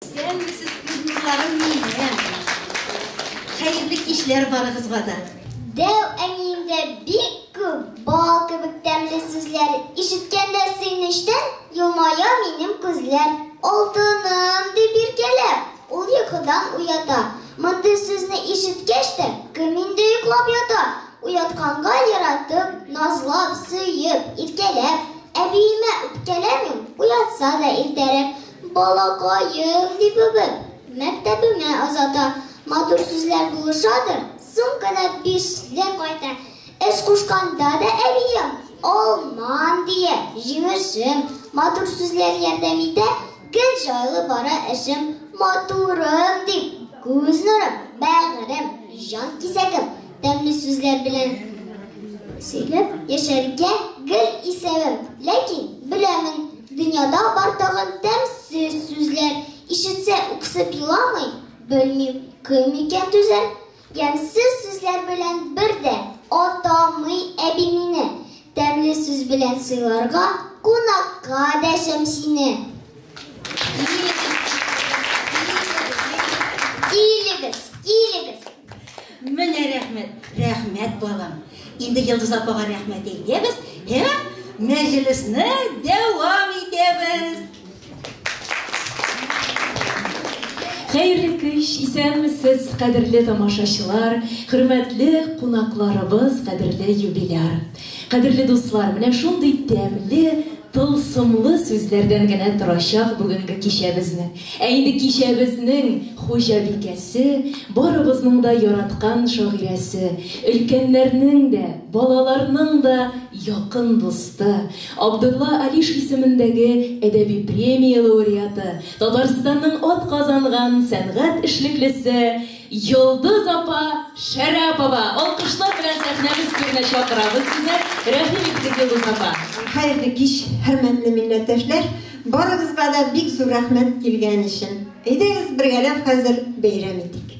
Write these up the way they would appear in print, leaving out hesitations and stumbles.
Исәнмесез, күз нурларым минем. Хәерле кичләр барыгызга да. Дәү әниемдә бик күп бал кебек тәмле сүзләр, Ишеткәндә сөенечтән елмая минем күзләр. Алтыным, дип иркәләп, ул йокыдан уята. Мондый сүзне ишеткәч тә, кем инде йоклап ята? Уятканга яратып, назлап, сөеп, иркәләп, Әбиемә үпкәләмим, уятса да иртәрәк. Балакаем, дип үбеп, мәктәбемә озата. Матур сүзләр булышадыр, сумкада бишле кайта. Эш кушканда да әбием, алмам, дия, җимешем. Матур сүзләр ярдәм итә, гел җайлы бара эшем. Матурым, дип, күз нурым, бәгырем, җан кисәгем. Тәмле сүзләр белән сөйләп яшәргә гел исәбем. Ләкин беләмен, дөньяда бар тагын тәмсез сүзләр. Ишетсә үксеп еламый, белмим, кем икән түзәр. Ямьсез сүзләр белән бер дә атамый әби мине. Тәмле сүз белән сыйларга кунакка дәшәм сине. Килегез, килегез. Менә рәхмәт, рәхмәт, балам. Инде Йолдыз апага рәхмәт әйтәбез һәм мәҗлесне дәвам итәбез. Хәерле кич, исәнмесез, кадерле тамашачылар, хөрмәтле кунакларыбыз, кадерле юбиляр. Кадерле дуслар, менә шундый тәмле, тылсымлы сүзләрдән генә торачак бүгенге кичәбезнең. Ә инде кичәбезнең хуҗабикәсе, барыбызның да яраткан шагыйрәсе, өлкәннәрнең дә, балаларның да якын дусты, Абдулла Алиш исемендәге әдәби премия лауреаты, Татарстанның атказанган сәнгать эшлеклесе Йолдыз апа Шәрапова! Алкышлар белән сәхнәбез түренә чакырабыз сезне. Рәхим итегез, Йолдыз апа! Хәерле кич, хөрмәтле милләттәшләр! Барыгызга да бик зур рәхмәт килгән өчен. Әйдәгез, бергәләп хәзер бәйрәм итик.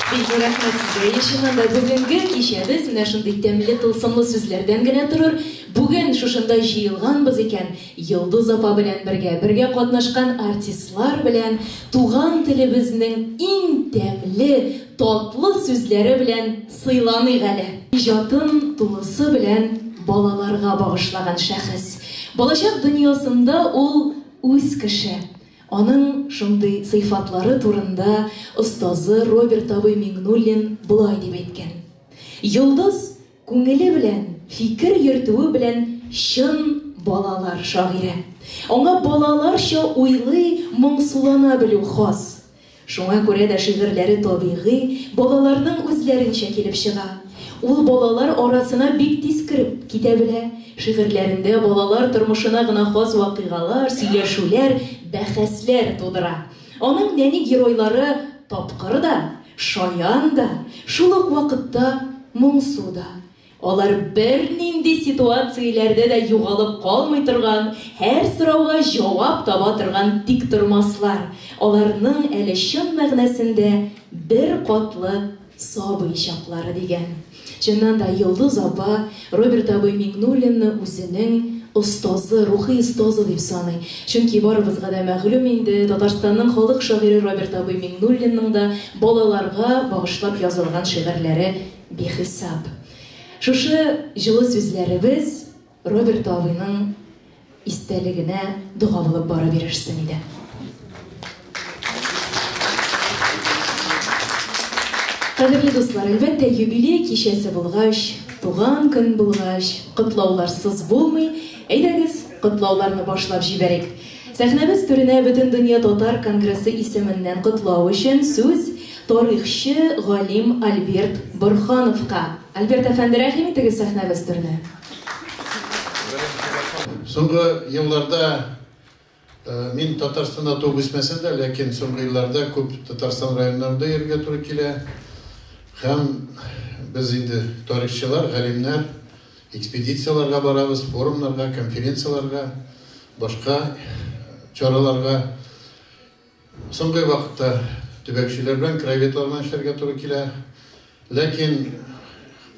Бик зур рәхмәт сезгә. Әйе, чыннан да, бүгенге кичәбез менә шундый тәмле, тылсымлы сүзләрдән генә торыр. Бүген шушында җыелганбыз икән, Йолдыз апа белән бергә, бергә катнашкан артистлар белән туган телебезнең иң тәмле, татлы сүзләре белән сыйланыйк әле. Иҗатын тулысы белән балаларга багышлаган шәхес. Балачак дөньясында ул үз кеше. Аның шундый сыйфатлары турында остазы Роберт абый Миңнуллин болай дип әйткән, Йолдыз Күңеле белән, фикер йөртүе белән чын балалар шагыйре. Аңа балаларча уйлый, моңсулана белү хас. Шуңа күрә дә шигырьләре табигый, балаларның үзләренчә килеп чыга. Ул балалар арасына бик тиз кереп китә белә. Шигырьләрендә балалар тормышына гына хас вакыйгалар, сөйләшүләр, бәхәсләр тудыра. Аның нәни геройлары тапкыр да, шаян да, шул ук вакытта моңсу да. Алар бернинди ситуацияләрдә дә югалып калмый торган, һәр сорауга җавап таба торган тиктормаслар. Аларның әле чын мәгънәсендә беркатлы сабый чаклары дигән. Чыннан да, Йолдыз апа Роберт абый Миңнуллинны үзенең остазы, рухи остазы дип саный. Чөнки барыбызга да мәгълүм инде, Татарстанның халык шагыйре Роберт абый Миңнуллинның да балаларга багышлап язылган шигырьләре бихисап. Шушы җылы сүзләребез Роберт абыйның истәлегенә дога булып барып ирешсен иде. Кадерле дуслар, әлбәттә, юбилей кичәсе булгач, туган көн булгач, котлауларсыз булмый. Әйдәгез, котлауларны башлап җибәрик. Сәхнәбез түренә Бөтендөнья татар конгрессы исеменнән котлау өчен сүз тарихчы галим Альберт Борһановка. Альберт әфәнде, рәхим итегез сәхнәбез түренә. Соңгы елларда мин Татарстанда туып үсмәсәм дә, ләкин соңгы елларда күп Татарстан районнарында йөрергә туры килә. Һәм без инде тарихчылар, галимнәр экспедицияләргә барабыз, форумнарга, конференцияләргә, башка чараларга. Соңгы вакытта төбәкчеләр белән, краеведлар белән эшләргә туры килә. Ләкин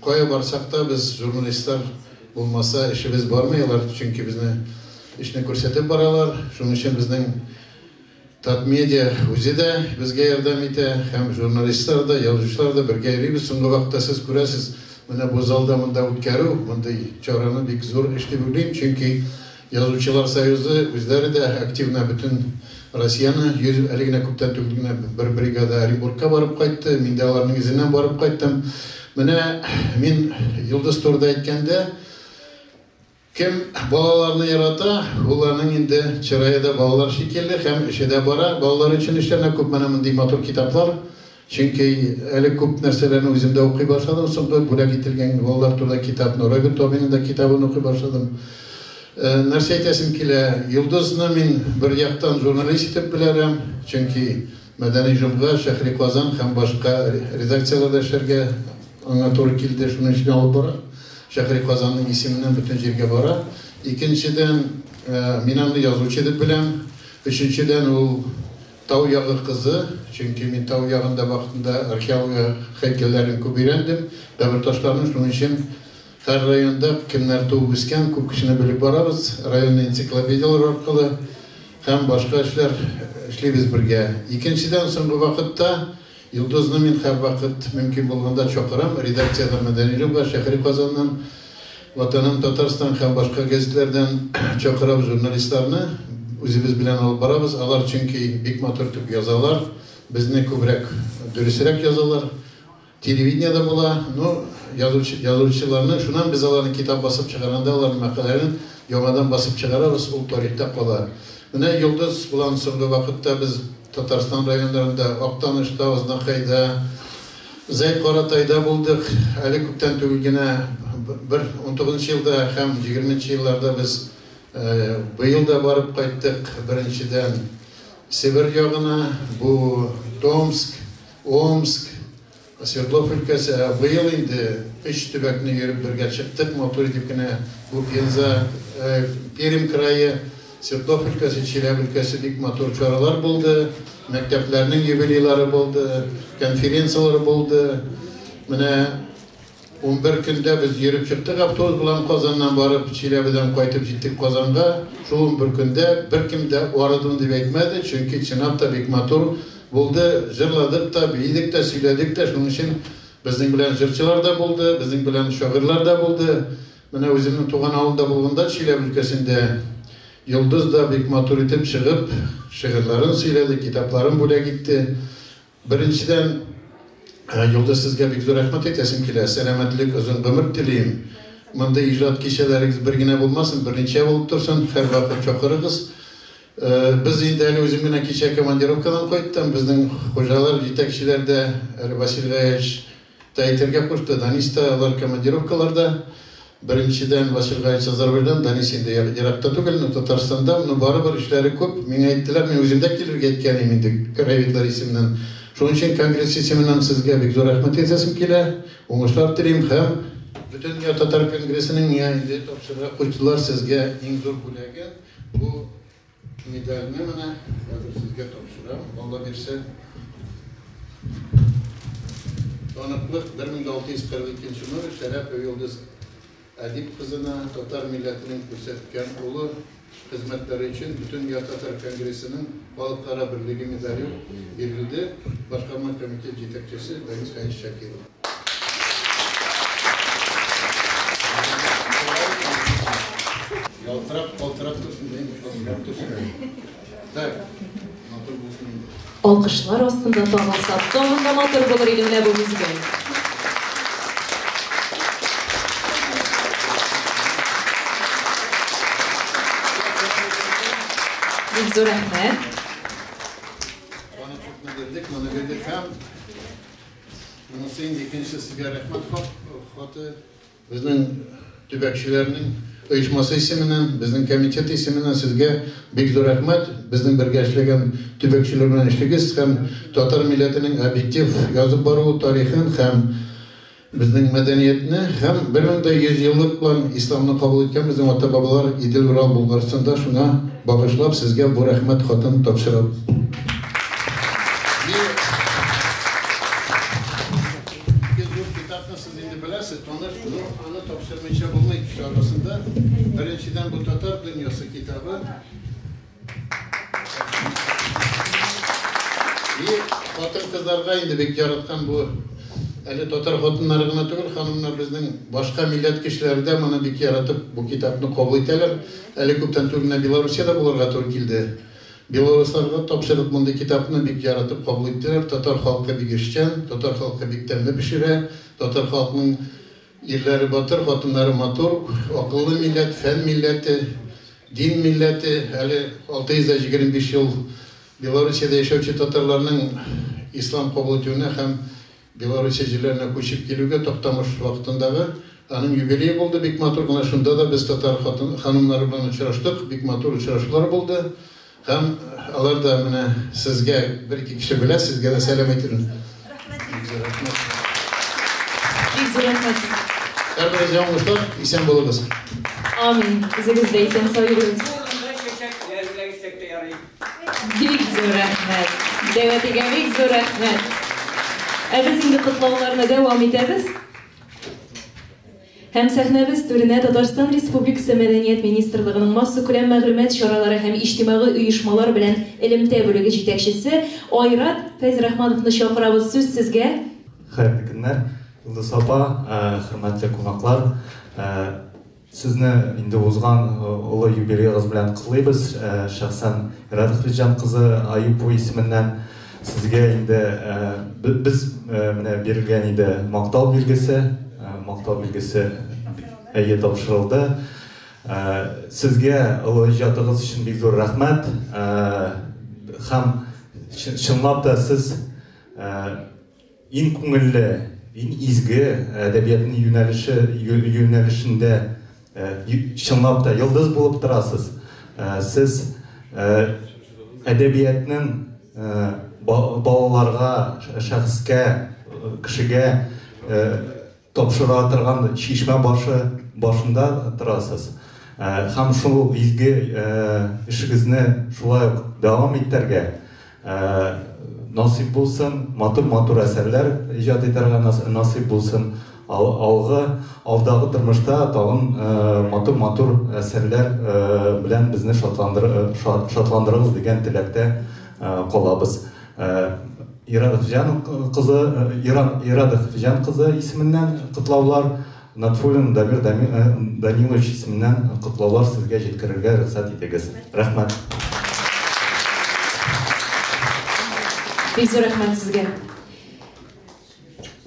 кая барсак та без журналистлар булмаса эшебез бармый, алар чөнки безне эшне күрсәтеп баралар. Шуның өчен безнең Татмедиа үзе дә безгә ярдәм итә, һәм журналистлар да, язучылар да бергә йөрибез. Соңгы вакытта сез күрәсез, менә бу залда монда үткәрү, мондый чараны бик зур эш дип уйлыйм, чөнки Язучылар союзы үзләре дә активно бөтен Россияне йөз, әле генә күптән түгел генә бер бригада Оренбургка барып кайтты, мин дә аларның изеннән барып кайттым. Менә мин Йолдыз турында әйткәндә, кем балаларны ярата, ул аның инде чырае да балалар шикелле һәм эше дә бара. Балалар өчен эшләнә күп менә мондый матур китаплар. Чөнки әле күп нәрсәләрне үзем дә укый башладым. Соңгы бүләк ителгән балалар турында китапны, Роберт Тобинның да китабын укый башладым. Нәрсә әйтәсем килә, Йолдызны мин бер яктан журналист итеп беләрәм, чөнки Мәдәни җомга, Шәһри Казан һәм башка редакцияләрдә эшләргә аңа туры килде, шуның өчен алып бара. Шәһри Казанның исеменнән бөтен җиргә бара. Икенчедән, мин аны язучы дип беләм. Өченчедән, ул Тау ягы кызы, чөнки мин тау ягында вакытында археология һәйкәлләрен күп өйрәндем, кабер ташларын, шуның өчен һәр районда кемнәр туып үскән, күп кешене белеп барабыз, районный энциклопедияләр аркылы һәм башка эшләр эшлибез бергә. Икенчедән, соңгы вакытта Йолдызны мин һәрвакыт мөмкин булганда чакырам, редакциядән Мәдәни Җомга, Шәһри Казаннан, Ватаным Татарстан һәм башка гәзитләрдән чакырабыз журналистларны, үзебез белән алып барабыз. Алар чөнки бик матур итеп язалар, безне күбрәк дөресрәк язалар. Телевидениедә була, ну, язучы, язучыларны, шуннан без аларны китап басып чыгарганда аларның мәкаләләрен яңадан басып чыгарабыз, ул тарихта кала. Менә Йолдыз белән соңгы вакытта без Татарстан районнарында, Актанышта, Азнакайда, Зәй-Каратайда булдык. Әле күптән түгел генә бер 19 елда һәм 20 елларда без быел да барып кайттык. Беренчедән Себер ягына, бу Томск, Омск, Свердлов өлкәсе, ә быел инде өч төбәкне йөреп бергә чыктык, матур итеп кенә бу Пенза, Пермь крае, Свердлов өлкәсе, Чиләбе өлкәсе бик матур чаралар булды, мәктәпләрнең юбилейлары булды, конференцияләр булды. Менә 11 көндә без йөреп чыктык автобус белән Казаннан барып, Чиләбедән кайтып җиттек Казанга. Шул 11 көндә беркем дә арыдым дип әйтмәде, чөнки чынлап та бик матур булды, җырладык та, биедек тә, сөйләдек тә, шуның өчен безнең белән җырчылар да булды, безнең белән шагыйрьләр дә булды. Менә үземнең туган авылымда булганда, Чиләбе өлкәсендә Йолдыз да бик матур итеп чыгып, шигырьләрен сөйләде, китапларын бүләк итте. Беренчедән, Йолдыз, сезгә бик зур рәхмәт әйтәсем килә. Сәламәтлек, озын гомер телим. Мондый иҗат кичәләрегез бер генә булмасын, берничә булып торсын, һәрвакыт чакырыгыз. Без инде әле үзем генә кичә командировкадан кайттым. Безнең хуҗалар, җитәкчеләр дә, әле Василий Гаевич та әйтергә кушты, Данис та, алар командировкаларда. Беренчедән, Василий Гаевич Азәрбайҗан, Данис инде еракта түгел, но Татарстанда, но барыбер эшләре күп. Миңа әйттеләр, мин үзем дә килергә әйткән идем инде краеведлар исеменнән. Шуның өчен конгресс исеменнән сезгә бик зур рәхмәт әйтәсем килә. Уңышлар телим һәм Бөтендөнья татар конгрессының миңа инде тапшырырга куштылар сезгә иң зур бүләген. Бу медальне менә хәзер сезгә тапшырам, Алла бирсә. Таныклык 1642 номер Шәрәпова Йолдыз Әдип кызына татар милләтенең күрсәткән олы хезмәтләре өчен Бөтендөнья татар конгрессының Халыкара берлеге медале бирелде, башкарма комитет җитәкчесе Данис Хәнис Шакиров. Ялтырап, калтырап торсын, әй, ялтырап торсын. Так, матур булсын инде. Алкышлар астында тагылса, тагын да матур булыр иде менә бу мизгел. Бик зур рәхмәт. Таныклыкны бирдек, моны бирдек һәм монысы инде икенче сезгә рәхмәт хаты. Безнең төбәкчеләрнең оешмасы исеменнән, безнең комитет исеменнән сезгә бик зур рәхмәт. Безнең бергә эшләгән төбәкчеләр белән эшлегез һәм татар милләтенең объектив язып баруы тарихын һәм безнең мәдәниятне һәм 1100 еллык план исламны кабул иткән безнең ата-бабалар Идел-Урал Булгарстанда шуңа багышлап сезгә бу рәхмәт хатын тапшырабыз. Ике зур китапны сез инде беләсез, таныш, но аны тапшырмыйча булмый кеше арасында. Беренчедән бу Татар дөньясы китабы. И хатын-кызларга инде бик яраткан бу әле татар хатыннары гына түгел, ханымнар безнең башка милләт кешеләре дә моны бик яратып бу китапны кабул итәләр. Әле күптән түгел менә Белоруссиядә булырга туры килде. Белорусларга тапшырып мондый китапны бик яратып кабул иттеләр. Татар халкы бик эшчән, татар халкы бик тәмле пешерә, татар халкының ирләре батыр, хатыннары матур, акыллы милләт, фән милләте, дин милләте. Әле 625 ел Белоруссиядә яшәүче татарларның ислам кабул итүенә һәм Белоруссия җирләренә күчеп килүгә Тохтамыш вакытындагы аның юбилее булды, бик матур гына шунда да без татар хатын ханымнары белән очраштык, бик матур очрашулар булды. Һәм алар да менә сезгә бер-ике кеше белә, сезгә дә сәлам әйтермен. Рәхмәт. Бик зур рәхмәт. Бик зур рәхмәт сезгә. Һәрберегезгә уңышлар, исән булыгыз. Амин. Үзегез дә исән-сау йөрегез. Бу урында чәчәк бүләк итсәк тә ярый. Бик зур рәхмәт. Дәү әтигә бик зур рәхмәт. Ә без инде котлауларны дәвам итәбез. Һәм сәхнәбез түренә Татарстан Республикасы Мәдәният министрлыгының массакүләм мәгълүмат чаралары һәм иҗтимагый оешмалар белән элемтә бүлеге җитәкчесе Айрат Фәйзрахмановны чакырабыз. Сүз сезгә. Хәерле көннәр, Йолдыз апа, хөрмәтле кунаклар. Сезне инде узган олы юбилеегыз белән котлыйбыз. Шәхсән Ирада Хәбибҗан кызы Аюпова исеменнән сезгә инде без менә бирелгән иде мактау билгесе, мактау билгесе әйе тапшырылды. Сезгә олы иҗатыгыз өчен бик зур рәхмәт. Һәм чынлап та сез иң күңелле, иң изге әдәбиятның юнәлеше юнәлешендә чынлап та йолдыз булып торасыз. Сез әдәбиятның балаларга, шәхескә, кешегә тапшыра торган чишмә башы башында торасыз. Һәм шул изге эшегезне шулай ук дәвам итәргә насыйп булсын, матур-матур әсәрләр иҗат итәргә насыйп булсын. Алгы, алдагы тормышта тагын матур-матур әсәрләр белән безне шатландыр, шатландырыгыз дигән теләктә калабыз. Ирада Хафиҗан кызы, Ирада Хафиҗан кызы исеменнән котлаулар, Натфуллин Дамир Данилович исеменнән котлаулар сезгә җиткерергә рөхсәт итегез. Рәхмәт. Бик зур рәхмәт сезгә.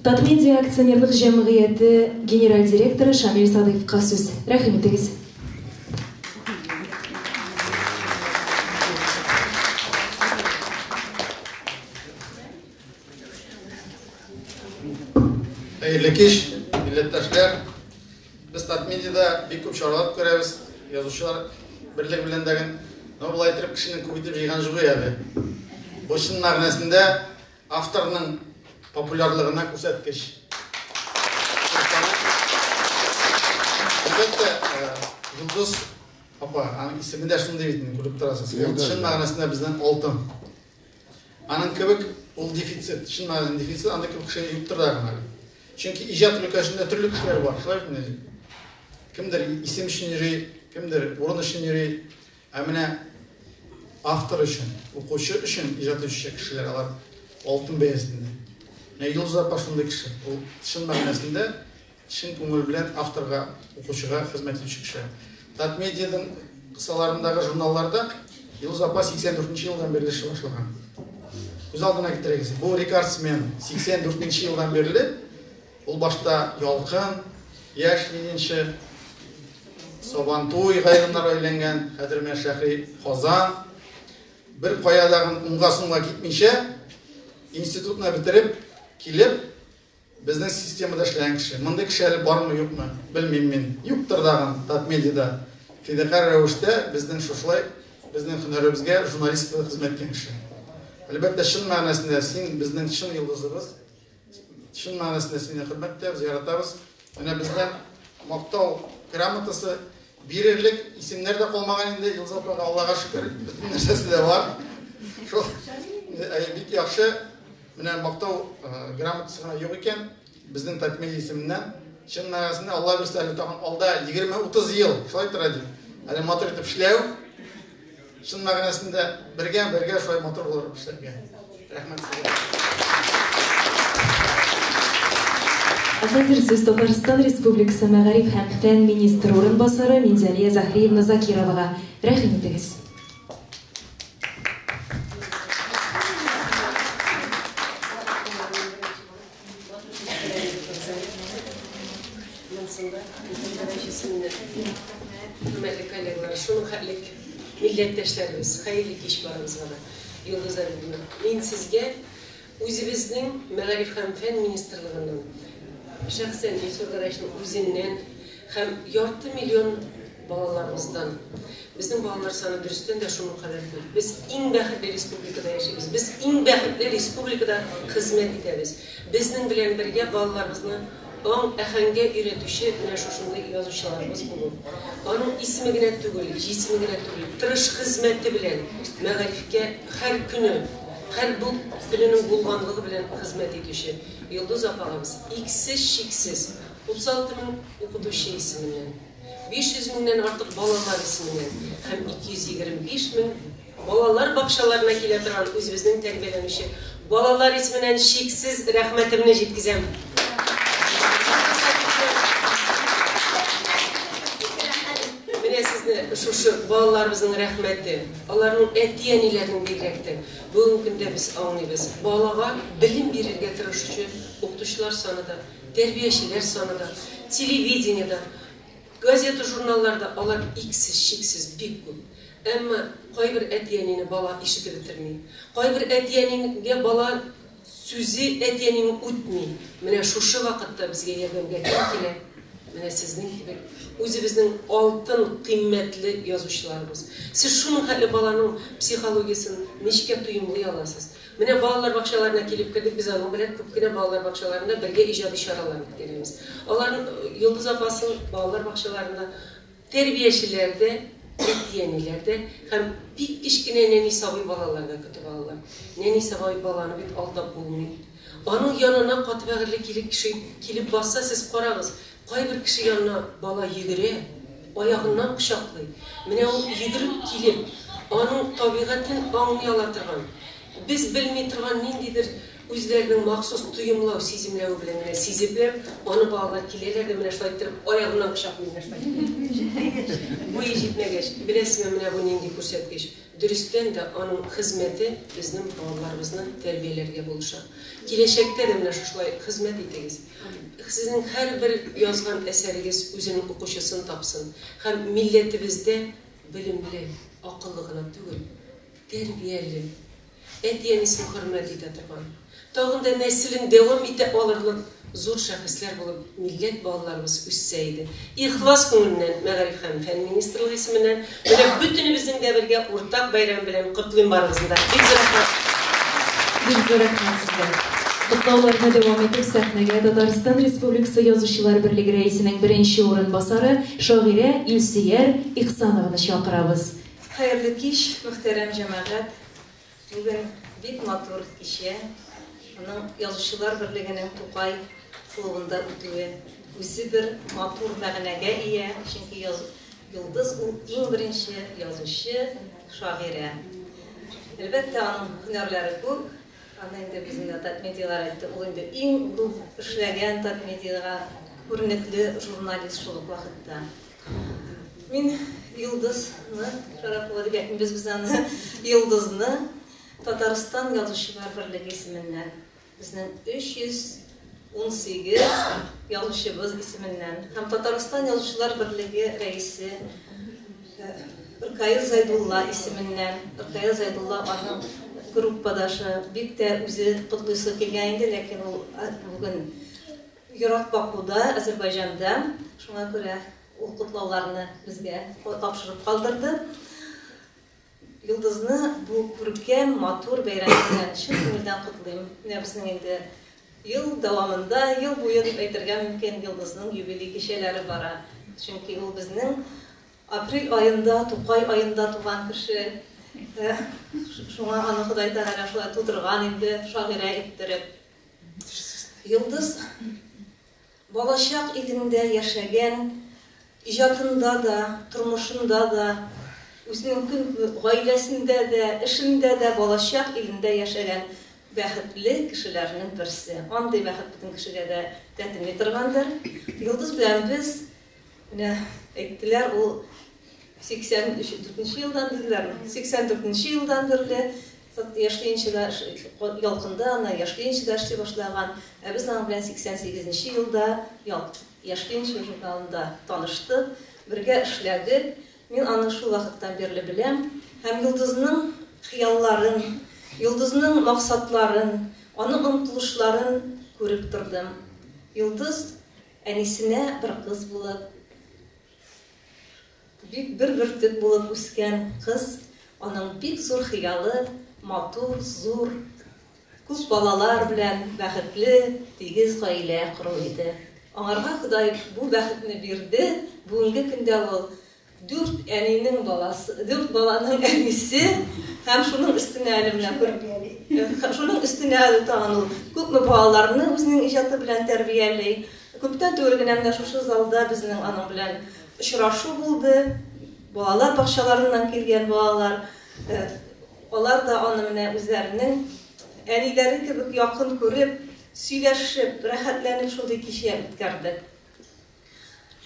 Татмедиа акционерлык җәмгыяте генераль директоры Шамил Садыйковка сүз. Рәхим итегез. Хәерле кич, милләттәшләр. Без Татмедиада бик күп чаралар үткәрәбез, язучылар берлеге белән дә. Но болай итеп кешене күп итеп җыйган юк әле. Бу чын мәгънәсендә авторның популярлыгына күрсәткеч. Әлбәттә, Йолдыз апа, аның исеме дә шундый бит инде, күреп торасыз. Ул чын мәгънәсендә безнең алтын. Аның кебек ул дефицит, чын мәгънәсендә дефицит, андый кебек кеше юктыр да гына. Чөнки иҗат өлкәсендә төрле кешеләр бар, шулай бит инде. Кемдер исем өчен йөри, кемдер урын өчен йөри. Ә менә автор өчен, укучы өчен иҗат итүче кешеләр алар алтын бәясендә. Менә Йолдыз апа шундый кеше. Ул чын мәгънәсендә чын күңел белән авторга, укучыга хезмәт итүче кеше. Татмедианың кысаларындагы журналларда Йолдыз апа 84 елдан бирле эшли башлаган. Күз алдына китерегез, бу рекордсмен 84 елдан бирле ул башта Ялкын, Яшь ленинчы, Сабантуй гайрымнар әйләнгән, хәзер менә Шәһри Казан. Бер кая дагын уңга-сулга китмичә, институтны бетереп, килеп, безнең системада эшләгән кеше. Мондый кеше әле бармы, юкмы, белмим мин. Юктыр дагын Татмедиада. Фидакарь рәвештә безнең шушылай безнең һөнәребезгә журналистикада хезмәт иткән кеше. Әлбәттә, чын мәгънәсендә син безнең чын йолдызыбыз. Чын мәгънәсендә сине хөрмәт итәбез, яратабыз. Менә бездән мактау грамотасы бирерлек исемнәр дә калмаган инде Йолдыз апага, Аллага шөкер, бөтен нәрсәсе дә бар. Шул бик яхшы. Менә мактау грамотасы гына юк икән. Безнең Татмедиа исеменнән чын мәгънәсендә Алла бирсә әле тагын алда 20-30 ел шулай тора дип. Әле матур итеп эшләү, Чын мәгънәсендә бергә-бергә шулай матур булыр эшләргә. Рәхмәт сезгә. Ә хәзер сүз Татарстан Республикасы мәгариф һәм фән министры урынбасары Минзәлия Заһриевна Закировага. Рәхим итегез. Хөрмәтле коллегалар, шуның хәтлек милләттәшләребез, хәерле кич барыгызга да. Йолдыз Әбидина, мин сезгә үзебезнең Мәгариф һәм фән министрлыгыннан, шәхсән Илсур Гәрәевичның үзеннән һәм ярты миллион балаларыбыздан, безнең балалар саны дөрестән дә шуның кадәр күп. Без иң бәхетле республикада яшибез. Без иң бәхетле республикада хезмәт итәбез. Безнең белән бергә балаларыбызны аң әһәңгә өйрәтүче менә шушындый язучыларыбыз булу. Аның исеме генә түгел, җисеме генә түгел, тырыш хезмәте белән мәгарифкә һәр көне, һәр бу көненең булганлыгы белән хезмәт итүче Йолдыз апагыбыз иксез-чиксез 36 мең укытучы исеменнән, 500 меңнән артык балалар исеменнән һәм 225 мең балалар бакчаларына килә торган үзебезнең тәрбияләнүче балалар исеменнән чиксез рәхмәтемне җиткезәм. Менә сезне шушы балаларыбызның рәхмәте, аларның әти-әниләренең бигрәк тә. Бүгенге көндә без аңлыйбыз, балага белем бирергә тырышучы укытучылар саны да, тәрбиячеләр саны да, телевидениедә, газета-журналларда алар иксез-чиксез бик күп. Әмма кайбер әти-әнине бала ишетеп бетерми. Кайбер әти-әнигә бала сүзе әти-әнинең үтми. Менә шушы вакытта безгә ярдәмгә кем килә? Менә сезнең кебек үзебезнең алтын кыйммәтле язучыларыбыз. Сез шуның хәтле баланың психологиясен нечкә тоемлый аласыз. Менә балалар бакчаларына килеп кердек, без аның белән күп кенә балалар бакчаларында бергә иҗади чаралар үткәрәбез. Аларның Йолдыз апасын балалар бакчаларында тәрбиячеләр дә, әти-әниләр дә һәм бик кечкенә нәни сабый балалар да көтеп алалар. Нәни сабый баланы бит алдап булмый. Аның янына каты бәгырьле килеп кеше килеп басса, сез карагыз, кайбер кеше янына бала йөгерә, аягыннан кочаклый. Менә ул йөгереп килеп, аның табигатен аңлый ала торган, без белми торган ниндидер үзләренең махсус тоемлау, сиземләве белән генә сизепләп, аны балалар киләләр дә менә шулай иттереп аягыннан кочаклый менә шулай иттереп. Буе җитмәгәч, беләсезме менә бу нинди күрсәткеч? Дөрестән дә аның хезмәте безнең балаларыбызны тәрбияләргә булыша. Киләчәктә дә менә шушылай хезмәт итегез. Сезнең һәрбер язган әсәрегез үзенең укучысын тапсын һәм милләтебездә белемле, акыллы гына түгел, тәрбияле, әти-әнисен хөрмәт итә торган, тагын да нәселен дәвам итә алырлык зур шәхесләр булып милләт балаларыбыз үссә иде. Ихлас күңелемнән Мәгариф һәм фән министрлыгы исеменнән менә бөтенебезнең дә бергә уртак бәйрәм белән котлыйм барыгызны да. Бик зур рәхмәт. Бик зур рәхмәт сезгә. Котлауларны дәвам итеп сәхнәгә Татарстан Республикасы Язучылар берлеге рәисенең беренче урынбасары, шагыйрә Илсөяр Ихсанованы чакырабыз. Хәерле кич, мөхтәрәм җәмәгать! Бүген бик матур кичә. Аның Язучылар берлегенең Тукай клубында үтүе үзе бер матур мәгънәгә ия, чөнки Йолдыз ул иң беренче язучы, шагыйрә. Әлбәттә, аның һөнәрләре күп. Аны инде безнең дә Татмедиалар әйтте, ул инде иң күп эшләгән Татмедиага күренекле журналист шул ук вакытта. Мин Йолдызны, Шарапова дип әйтмибез без аны, Йолдызны Татарстан Язучылар берлеге исеменнән, безнең 318 язучыбыз исеменнән һәм Татарстан Язучылар берлеге рәисе Ркаил Зайдулла исеменнән, Ркаил Зайдулла аның группадашы, бик тә үзе котлыйсы килгән инде, ләкин ул бүген ерак Бакуда, Әзербайҗанда, шуңа күрә ул котлауларны безгә тапшырып калдырды. Йолдызны бу күркәм, матур бәйрәм белән чын күңелдән котлыйм. Менә безнең инде ел дәвамында, ел буе дип әйтергә мөмкин, Йолдызның юбилей кичәләре бара. Чөнки ул безнең апрель аенда, Тукай аенда туган кеше. Шуңа аны Ходай Тәгалә шулай тудырган инде, шагыйрә иттереп. Йолдыз балачак илендә яшәгән, иҗатында да, тормышында да. Үзенең көн гаиләсендә дә, эшендә дә балачак илендә яшәгән бәхетле кешеләрнең берсе. Андый бәхет бөтен кешегә дә тәтеми торгандыр. Йолдыз белән без, менә әйттеләр, ул 84 елдан диделәрме? 84 елдан бирле Яшь ленинчыда, Ялкында аны Яшь ленинчыда эшли башлаган. Ә без аның белән 88 елда Яшь ленинчы журналында таныштык, бергә эшләдек. Мин аны шул вакыттан бирле беләм. Һәм Йолдызның хыялларын, Йолдызның максатларын, аның омтылышларын күреп тордым. Йолдыз әнисенә бер кыз булып, Бик бер бөртек булып үскән кыз, аның бик зур хыялы, матур, зур, күп балалар белән бәхетле, тигез гаилә кору иде. Аңарга Ходай бу бәхетне бирде, бүгенге көндә ул дүрт әнинең баласы, дүрт баланың әнисе һәм шуның өстенә әле менә күр, шуның өстенә әле тагын ул күпме балаларны үзенең иҗаты белән тәрбияли. Күптән түгел генә менә шушы залда безнең аның белән Очрашу булды, балалар бакчаларыннан килгән балалар, алар да аны менә үзләренең әниләре кебек якын күреп, сөйләшеп, рәхәтләнеп шундый кичә үткәрдек.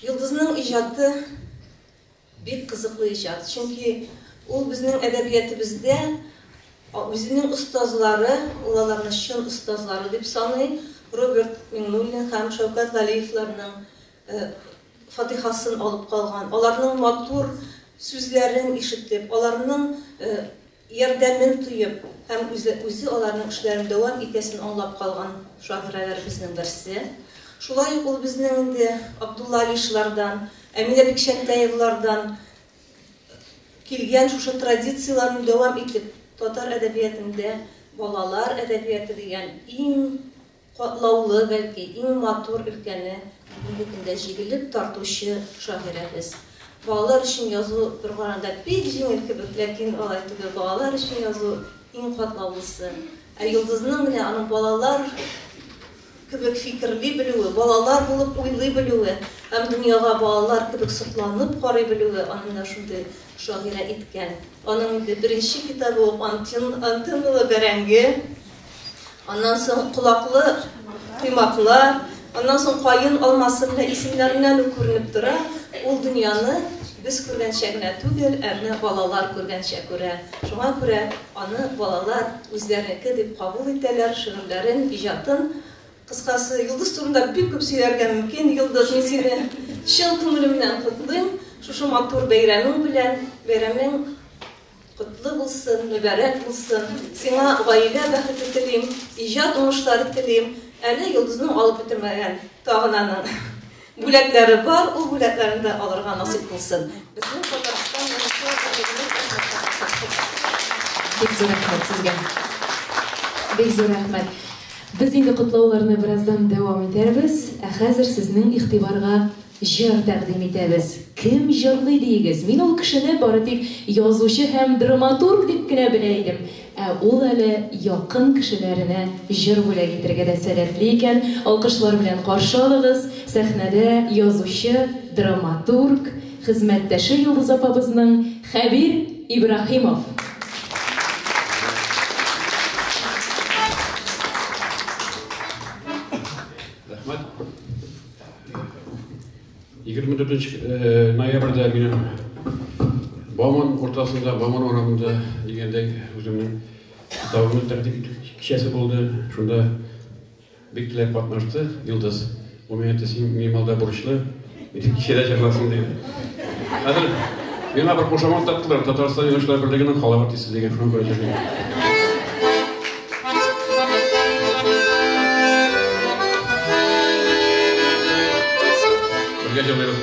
Йолдызның иҗаты бик кызыклы иҗат, чөнки ул безнең әдәбиятебездә үзенең остазлары, ул аларны чын остазлары дип саный, Роберт Миңнуллин һәм Шәүкәт Галиевларның фатихасын алып калган, аларның матур сүзләрен ишетеп, аларның ярдәмен тоеп һәм үзе, үзе аларның эшләрен дәвам итәсен аңлап калган шагыйрәләребезнең берсе. Шулай ук ул безнең инде Абдулла Алишлардан, Әминә Бикчәнтәевлардан килгән шушы традицияләрне дәвам итеп, татар әдәбиятендә балалар әдәбияты дигән иң Катлаулы, бәлки, иң матур өлкәне бүгенге көндә җигелеп тартучы шагыйрәбез. Балалар өчен язу бер караганда бик җиңел кебек, ләкин алай түгел, балалар өчен язу иң катлаулысы. Ә Йолдызның менә аның балалар кебек фикерли белүе, балалар булып уйлый белүе һәм дөньяга балалар кебек сокланып карый белүе аны менә шундый шагыйрә иткән. Аның инде беренче китабы ук Антенналы бәрәңге. Аннан соң колаклы коймаклар, аннан соң каен алмасы менә исемнәреннән үк күренеп тора, ул дөньяны без күргәнчә генә түгел, ә менә балалар күргәнчә күрә. Шуңа күрә аны балалар үзләренеке дип кабул итәләр, шигырьләрен, иҗатын. Кыскасы, Йолдыз турында бик күп сөйләргә мөмкин. Йолдыз, мин сине чын күңелемнән котлыйм. Шушы матур бәйрәмең белән, бәйрәмең Котлы булсын, мөбарәк булсын. Сиңа гаилә бәхете телим, иҗат уңышлары телим. Әле Йолдызның алып бетермәгән тагын аның бүләкләре бар, ул бүләкләрен дә алырга насыйп булсын. Безнең Татарстан Язучылар берлегенең Бик зур рәхмәт сезгә. Бик зур рәхмәт. Без инде котлауларны бераздан дәвам итәрбез, ә хәзер сезнең игътибарга Җыр тәкъдим итәбез. Кем җырлый диегез? Мин ул кешене бары тик язучы һәм драматург дип кенә белә идем. Ә ул әле якын кешеләренә җыр бүләк итергә дә сәләтле икән. Алкышлар белән каршы алыгыз, сәхнәдә язучы, драматург, хезмәттәше Йолдыз апабызның Хәбир Ибраһимов. Рәхмәт. 24 ноябрьдә минем Бауман уртасында, Бауман урамында дигәндәй үземнең китабымны тәкъдим итү кичәсе булды. Шунда бик теләп катнашты Йолдыз. Ул миңа әйтте, син минем алда бурычлы, минем кичәдә җырласың диде. Хәзер миңа бер кушамат таптылар, Татарстан Язучылар берлегенең халык артисты дигән, шуңа күрә җырлыйм. Бергә җырлыйбыз.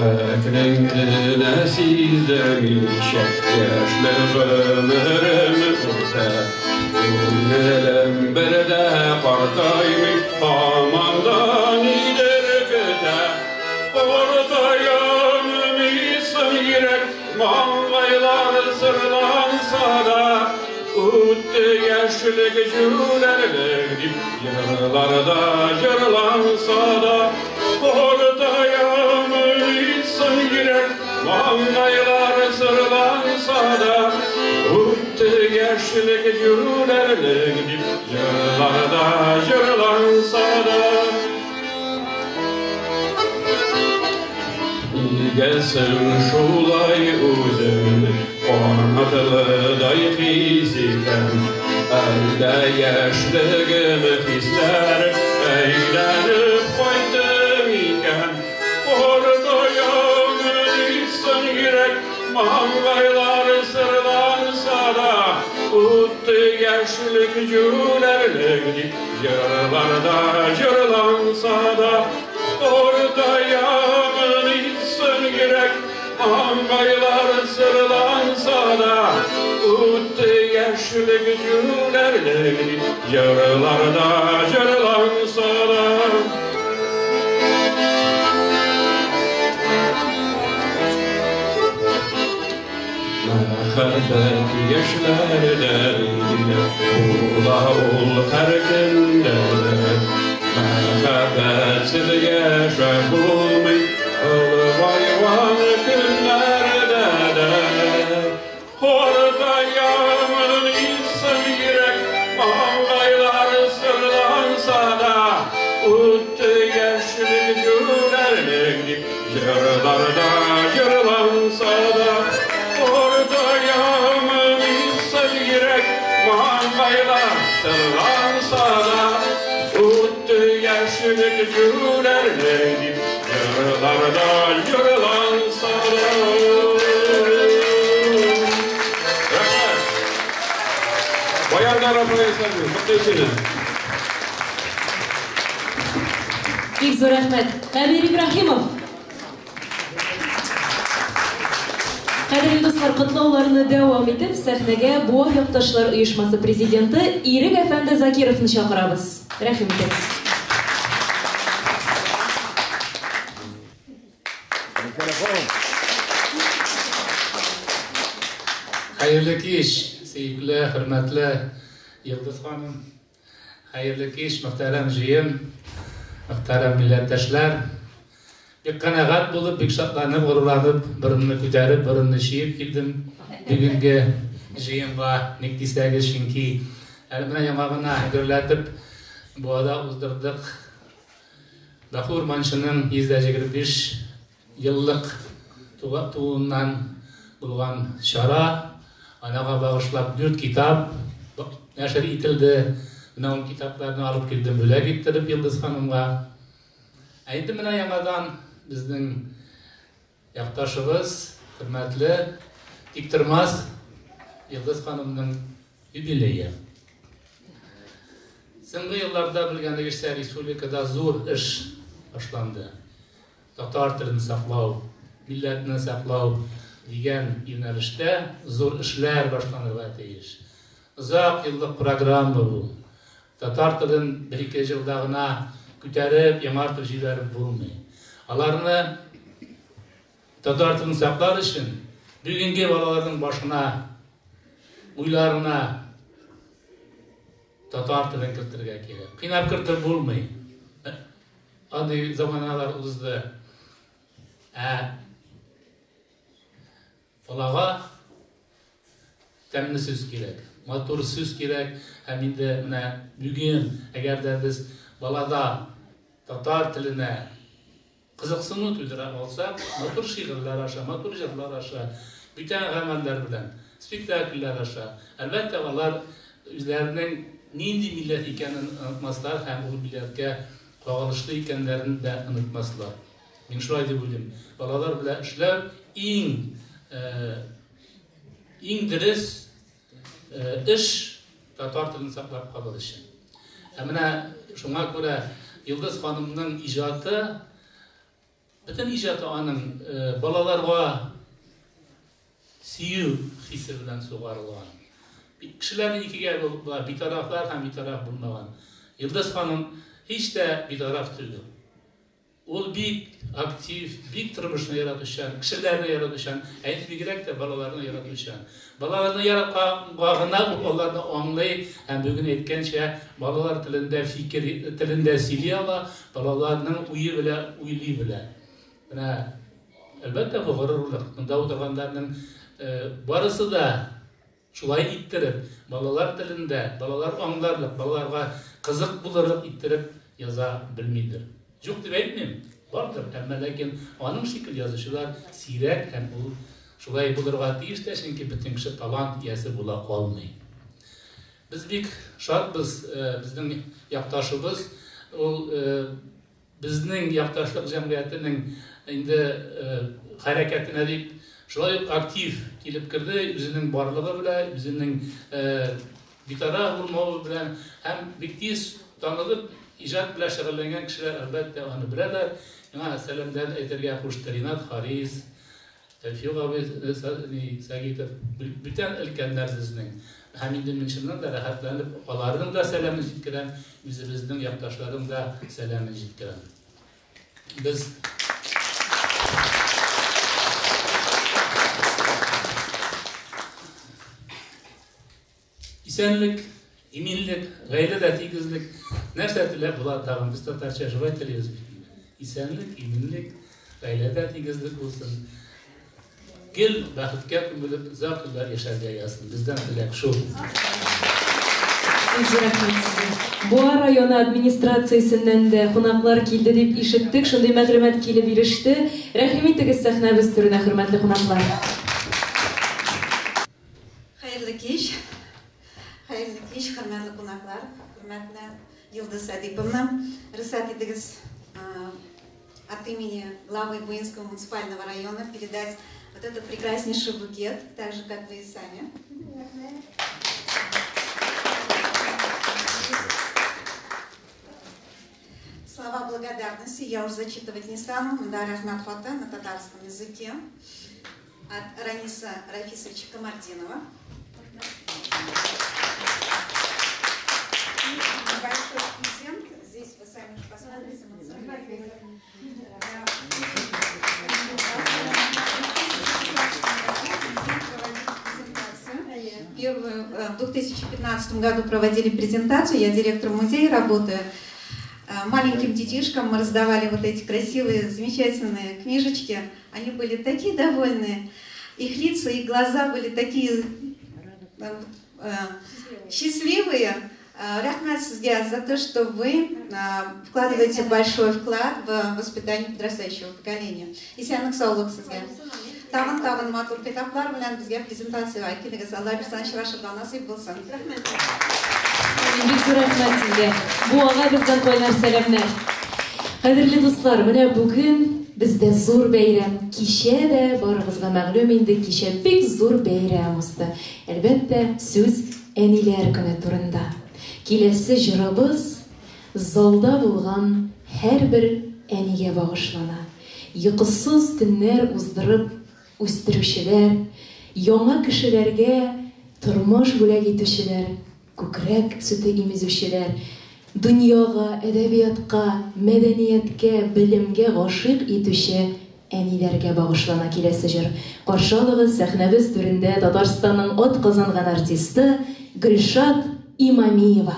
Әкрен генә сиздермичә яшьле гомерем үтә. Күңелем бер дә картаймый, һаман да нидер көтә. Картаям мисың йөрәк, маңгайлар сырланса да, үтте яшьлек җүләрлек дип җырларда җырланса да. Картаямы соң йөрәк, маңгайлар сырланса да, Үтте яшьлек җүләрлек дип җырларда җырланса да. Нигә соң шулай үземне канатлыдай хис итәм? Әллә яшьлегем хисләр әйләнеп кайтты микән? Картаямы соң йөрәк, маңгайлар сырланса да, Үтте яшьлек җүләрлек дип җырларда җырланса да, Картаямы соң йөрәк, маңгайлар сырланса да, Үтте яшьлек җүләрлек дип җырларда җырланса да. Мәхәббәт яшьләрдә генә була ул һәркемдә дә. Мәхәббәтсез яшәп булмый олыгайган көннәрдә дә. Картаямын соң йөрәк, маңгайлар сырланса да, Үтте яшьлек җүләрлек дип җырларда җырланса да. Картаямын соң йөрәк, маңгайлар сырланса да, Үтте яшьлек җүләрлек дип җырларда җырланса да. Рәхмәт. Баянда Рафаэль Сәлмин, котлыйсыз. Бик зур рәхмәт. Әмир Ибраһимов. Кадерле дуслар, котлауларны дәвам итеп, сәхнәгә Буа якташлар оешмасы президенты Ирек әфәнде Закировны чакырабыз. Рәхим итегез. Хәерле кич, сөекле, хөрмәтле Йылдыз ханым. Хәерле кич, мөхтәрәм җыен, мөхтәрәм милләттәшләр. Бик канәгать булып, бик шатланып, горурланып, борынны күтәреп, борынны чөеп килдем бүгенге җыенга. Ник дисәгез, чөнки әле менә яңа гына гөрләтеп Буада уздырдык. Баку Урманчының 125 еллык тууыннан булган чара. Анага багышлап 4 китап нәшер ителде. Менә ул китапларны алып килдем, бүләк иттереп Йылдыз ханымга. Ә инде менә яңадан безнең якташыбыз, хөрмәтле Тиктормас Йылдыз ханымның юбилее. Соңгы елларда белгәнегезчә, республикада зур эш башланды. Татар телен саклау, милләтне саклау дигән юнәлештә зур эшләр башланырга тиеш. Озак еллык программа бу. Татар телен бер-ике елда гына күтәреп, яңартып җибәреп булмый. Аларны татар телен саклар өчен бүгенге балаларның башына, уйларына татар телен кертергә кирәк. Кыйнап кертеп булмый. Андый заманалар узды. Ә балага тәмле сүз кирәк, матур сүз кирәк. Һәм инде менә бүген, әгәр дә без балада татар теленә кызыксыну тудыра алсак, матур шигырьләр аша, матур җырлар аша, бүтән гамәлләр белән, спектакльләр аша, әлбәттә, алар үзләренең нинди милләт икәнен онытмаслар һәм ул милләткә кагылышлы икәннәрен дә онытмаслар. Мин шулай дип уйлыйм. Балалар белән эшләү иң дөрес эш татар телен саклап калыр өчен. Ә менә шуңа күрә Йылдыз ханымның иҗаты, бөтен иҗаты аның балаларга сөю хисе белән сугарылган. Кешеләрне икегә була, битарафлар һәм битараф булмаган. Йылдыз ханым һич тә битараф түгел. Ул бик актив, бик тормышны яратучан, кешеләрне яратучан, ә инде бигрәк тә балаларны яратучан. Балаларны яратканга гына ул аларны аңлый һәм бүген әйткәнчә, балалар телендә фикер телендә сөйли ала, балаларның уе белән уйлый белә. Менә, әлбәттә, бу горурлык. Монда утырганнарның барысы да шулай иттереп, балалар телендә, балалар аңларлык, балаларга кызык булырлык иттереп яза белмидер. Юк дип әйтмим, бардыр, әмма ләкин аның шикелле язучылар сирәк һәм ул шулай булырга тиеш тә, чөнки бөтен кеше талант иясе була алмый. Без бик шатбыз, безнең якташыбыз, ул безнең якташлык җәмгыятенең инде хәрәкәтенә дип шулай ук актив килеп керде, үзенең барлыгы белән, үзенең битараф булмавы белән һәм бик тиз танылып иҗат белән шөгыльләнгән кешеләр әлбәттә аны беләләр. Миңа сәламнәрен әйтергә кушты Ринат Харис, Тәүфик абый Сагитов, бүтән өлкәннәр безнең. Һәм инде мин чыннан да рәхәтләнеп аларның да сәламен җиткерәм, үзебезнең якташларның да сәламен җиткерәм. Без исәнлек, иминлек, гаиләдә тигезлек, нәрсә теләп була тагын, без татарча шулай телибез бит инде. Исәнлек, иминлек, гаиләдә тигезлек булсын. Гел бәхеткә күмелеп, озак еллар яшәргә язсын. Бездән теләк шул. Бик зур рәхмәт сезгә. Буа районы администрациясеннән дә кунаклар килде дип ишеттек, шундый мәгълүмат килеп иреште. Рәхим итегез сәхнәбез түренә, хөрмәтле кунаклар. Хәерле кич. Хәерле кич, хөрмәтле кунаклар, хөрмәтле Йолдыз Әдиповна. Рөхсәт итегез от имени главы Буинского муниципального района передать вот этот прекраснейший букет, так же, как вы и сами. Слова благодарности я уже зачитывать не стану. Монда рәхмәт хаты на татарском языке от Раниса Рафисовича Камардинова. И небольшой презент. Здесь вы сами уже посмотрите. Первую, в 2015 году проводили презентацию, я директор музея работаю. Маленьким детишкам мы раздавали вот эти красивые, замечательные книжечки. Они были такие довольные. Их лица, их глаза были такие счастливые. Рәхмәт сезгә за то, что вы вкладываете большой вклад в воспитание подрастающего поколения. Исәнлек саулык сезгә. Тагын тагын матур китаплар белән безгә презентациягә килегез. Алла бирсә, очрашырга насыйп булсын. Рәхмәт. Бик зур рәхмәт сезгә. Буага бездән кайнар сәламнәр. Кадерле дуслар, менә бүген бездә зур бәйрәм. Кичә дә барыгызга мәгълүм инде, кичә бик зур бәйрәм узды. Әлбәттә, сүз әниләр көне турында. Киләсе җырыбыз залда булган һәрбер әнигә багышлана. Йокысыз төннәр уздырып үстерүчеләр, яңа кешеләргә тормыш бүләк итүчеләр, күкрәк сөте имезүчеләр, дөньяга, әдәбиятка, мәдәнияткә, белемгә гашыйк итүче әниләргә багышлана киләсе җыр. Каршы алыгыз, сәхнәбез түрендә Татарстанның атказанган артисты Гөлшат Имамиева.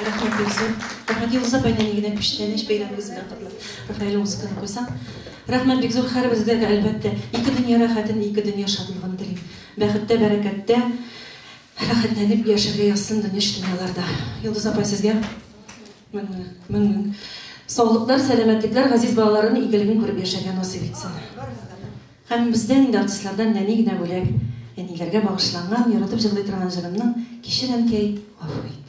Рәхмәт бик зур. Рәхмәт Йолдыз апай, нәни генә күчтәнәч бәйрәмегез белән котлап. Рафаэль музыканы куйсаң. Рәхмәт бик зур һәрберегезгә дә, әлбәттә. Ике дөнья рәхәтен, ике дөнья шатлыгын телим. Бәхеттә, бәрәкәттә рәхәтләнеп яшәргә язсын дөнья дөньяларда. Йолдыз апай, сезгә мең мең мең саулыклар, сәламәтлекләр, газиз балаларының игелеген күреп яшәргә насыйп итсен. Һәм бездән инде артистлардан нәни генә бүләк, әниләргә багышланган, яратып җырлый торган җырымның Кичер, әнкәй, гафу ит.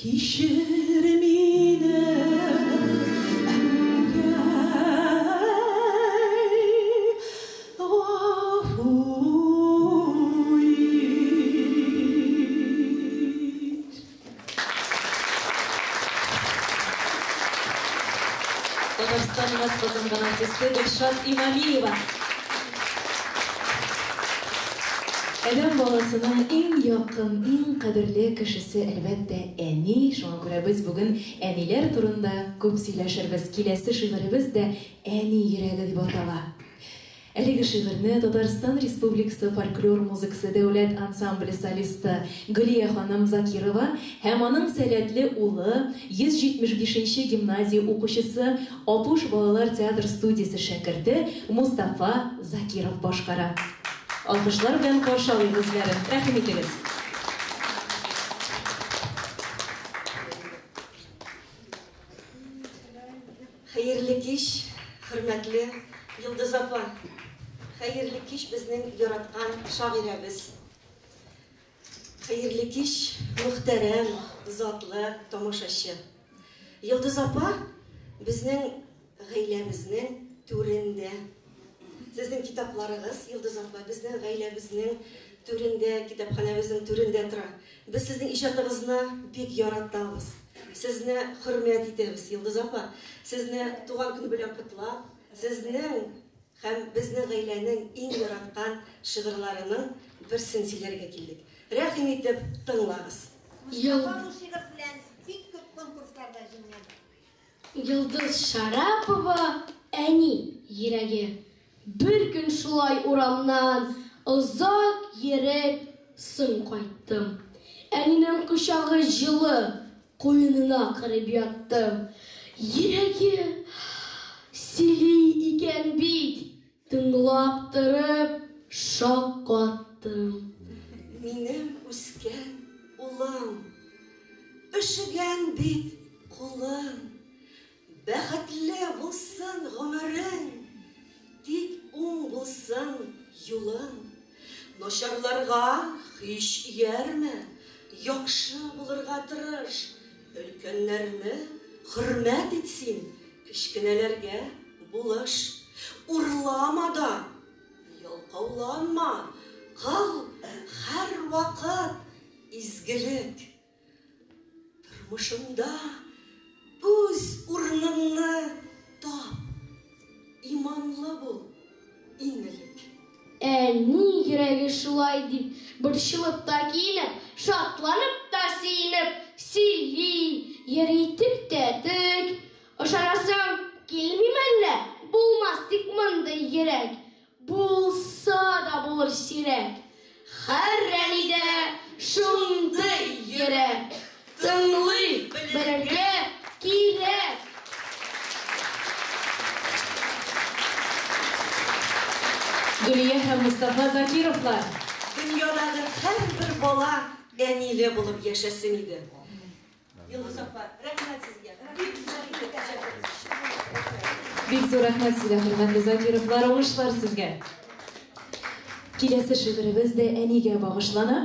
Кичер мине, әнкәй, гафу ит. Татарстанның атказанган артисты Гөлшат Имамиева. Адәм баласының иң якын, иң кадерле кешесе, әлбәттә, әни. Шуңа күрә без бүген әниләр турында күп сөйләшербез. Киләсе шигыребез дә Әни йөрәге дип атала. Әлеге шигырьне Татарстан Республикасы фольклор музыкасы дәүләт ансамбле солисты Гөлия ханым Закирова һәм аның сәләтле улы, 175 нче гимназия укучысы, Апуш балалар театр студиясе шәкерте Мостафа Закиров башкара. Алкышлар белән каршы алыйк үзләрен. Рәхим итегез. Хәерле кич, хөрмәтле Йолдыз апа! Хәерле кич, безнең яраткан шагыйрәбез! Хәерле кич, мөхтәрәм, затлы тамашачы! Йолдыз апа безнең гаиләбезнең түрендә. Сезнең китапларыгыз, Йолдыз апа, безнең гаиләбезнең түрендә, китапханәбезнең түрендә тора. Без сезнең иҗатыгызны бик яратабыз. Сезне хөрмәт итәбез, Йолдыз апа. Сезне туган көн белән котлап, сезнең һәм безнең гаиләнең иң яраткан шигырьләренең берсен сөйләргә килдек. Рәхим итеп тыңлагыз. Мостафа бу шигырь белән бик күп конкурсларда җиңгән. Йолдыз Шәрапова Әни йөрәге. Бер көн шулай урамнан озак йөреп соң кайттым. Әнинең кочагы җылы, куенына кереп яттым. Йөрәге сөйли икән бит, тыңлап торып шаккаттым. Минем үскән улым, өшегән бит кулым. Бәхетле булсын гомерең, тик уң булсын юлың. Начарларга һич иярмә, яхшы булырга тырыш. Өлкәннәрне хөрмәт ит син, кечкенәләргә булыш. Урлама да, ялкауланма, кыл һәрвакыт изгелек. Тормышыңда үз урыныңны тап, иманлы бул иң элек. Әни йөрәге шулай дип борчылып та киенеп, шатланып та сөенеп сөйли, йөри тек тә тек. Ышанасың килми мәллә, булмас тик мондый йөрәк. Булса да булыр сирәк. Һәр әнидә шундый йөрәк. Тыңлый белергә кирәк. Гөлия һәм Мостафа Закировлар. Дөньядагы һәрбер бала әниле булып яшәсен иде. Йолдыз апа, рәхмәт сезгә. Бик зур итеп иҗатыгыз өчен. Бик зур рәхмәт сезгә, хөрмәтле Закировлар, уңышлар сезгә. Киләсе шигыребез дә әнигә багышлана.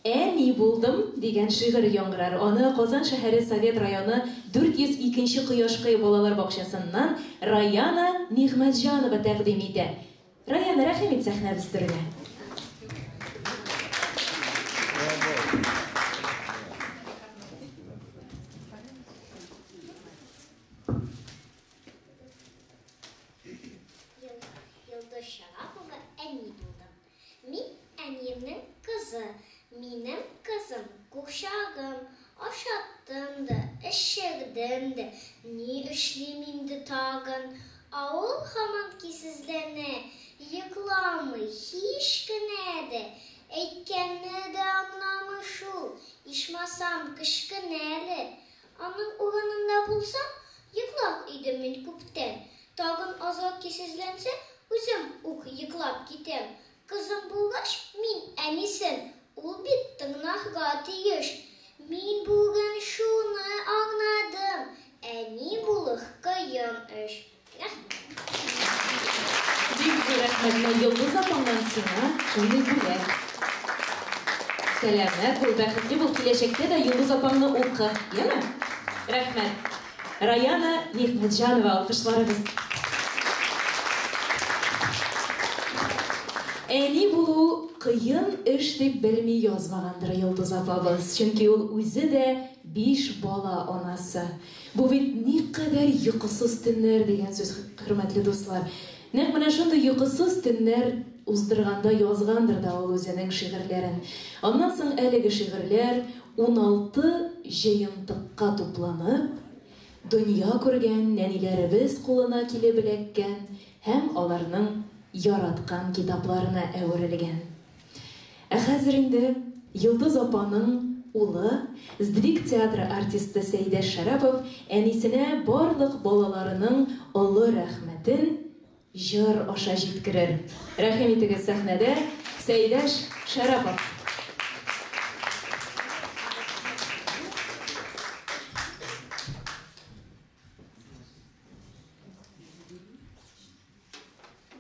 Әни булдым дигән шигырь яңгырар. Аны Казан шәһәре Совет районы 402 нче Кояшкай балалар бакчасыннан Раяна Нигъмәтҗанова тәкъдим итә. Раяна, рәхим ит сәхнәбез түренә. Йолдыз Шарапова әни булдым. Мин әниемнең кызы. Минем кызым, курчагым. Ашаттым да, эчердем дә, ни эшлим инде тагын? Ә ул һаман көйсезләнә, йокламый һич кенә дә. Әйткәнне дә аңламый шул, ичмасам, кечкенә әле. Аның урынында булсам, йоклар идем мин күптән. Тагын азрак көйсезләнсә, үзем үк йоклап китәм. Кызым булгач, мин әнисен, ул бит тыңнарга тиеш. Мин бүген шуны аңладым, әни булу кыен эш. Рәхмәт. Бик зур рәхмәт, менә Йолдыз апаңнан сиңа шундый бүләк. Сәламәт бул, бәхетле бул, киләчәктә дә Йолдыз апаңны укы, яме? Рәхмәт. Раяна Нигъмәтҗанова, алкышларыгыз. Әни булу кыен эш дип белми язмагандыр Йолдыз апабыз, чөнки ул үзе дә биш бала анасы. Бу бит никадәр йокысыз төннәр дигән сүз, хөрмәтле дуслар. Нәкъ менә шундый йокысыз төннәр уздырганда язгандыр да ул үзенең шигырьләрен. Аннан соң әлеге шигырьләр 16 җыентыкка тупланып, дөнья күргән нәниләребез кулына килеп эләккән һәм аларның яраткан китапларына әверелгән. Ә хәзер инде Йолдыз апаның улы, Сдвиг театры артисты Сәйдәш Шәрапов әнисенә барлык балаларының олы рәхмәтен җыр аша җиткерер. Рәхим итегез сәхнәдә Сәйдәш Шәрапов.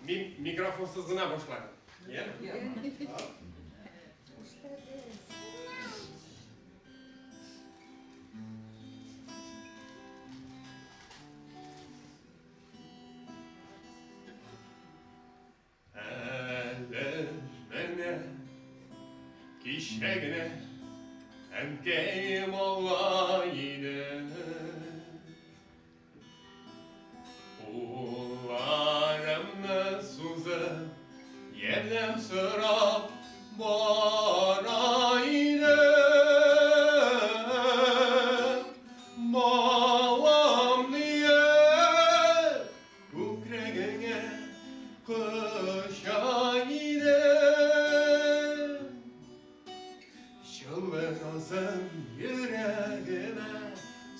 Мин микрофонсыз гына башларым. Әле менә кичә генә әнкәем алла иде. Кулларымны сузып, ярдәм сорап бара идем. Балам диеп, күкрәгеңә коча идем. Җылы назын йөрәгемә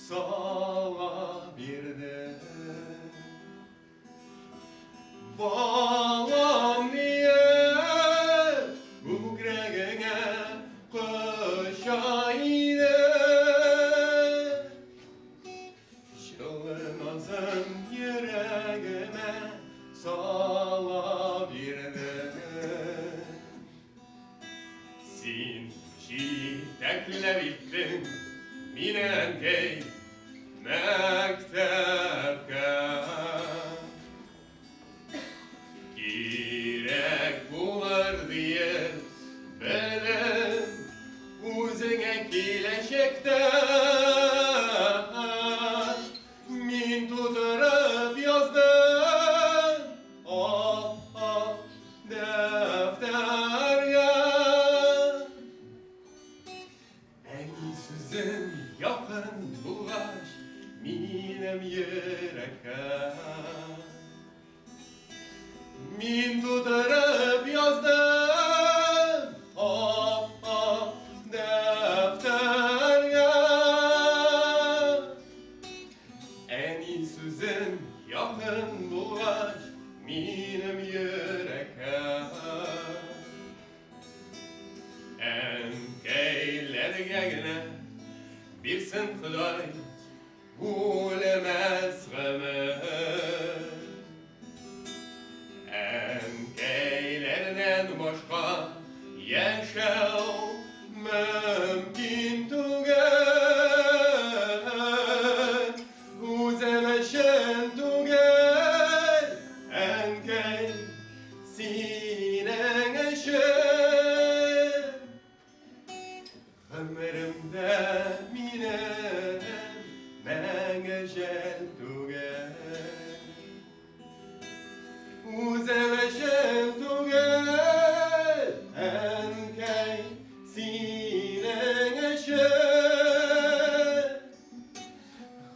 сала бирде. Балам диеп, күкрәгеңә коча идем. Җылы назын йөрәгемә сала бирде. Син җитәкләп иттең мине, әнкәй, мәктәпкә. Кирәк булыр диеп белем үзеңә киләчәктә. Мин тутырып яздым ап-ак дәфтәргә. Әни сүзем якын булгач минем йөрәккә. Мин тутырып яздым ап-ак дәфтәргә. Әни сүзем якын булгач минем йөрәккә. Әнкәйләргә генә бирсен Ходай үлмәс гомер. Әнкәйләрдән башка яшәү мөмкин түгел. Үзем өчен түгел, әнкәй, синең өчен. Гомеремдә минем мәңге жәл түгел. Үзем өчен түгел, әнкәй, синең өчен.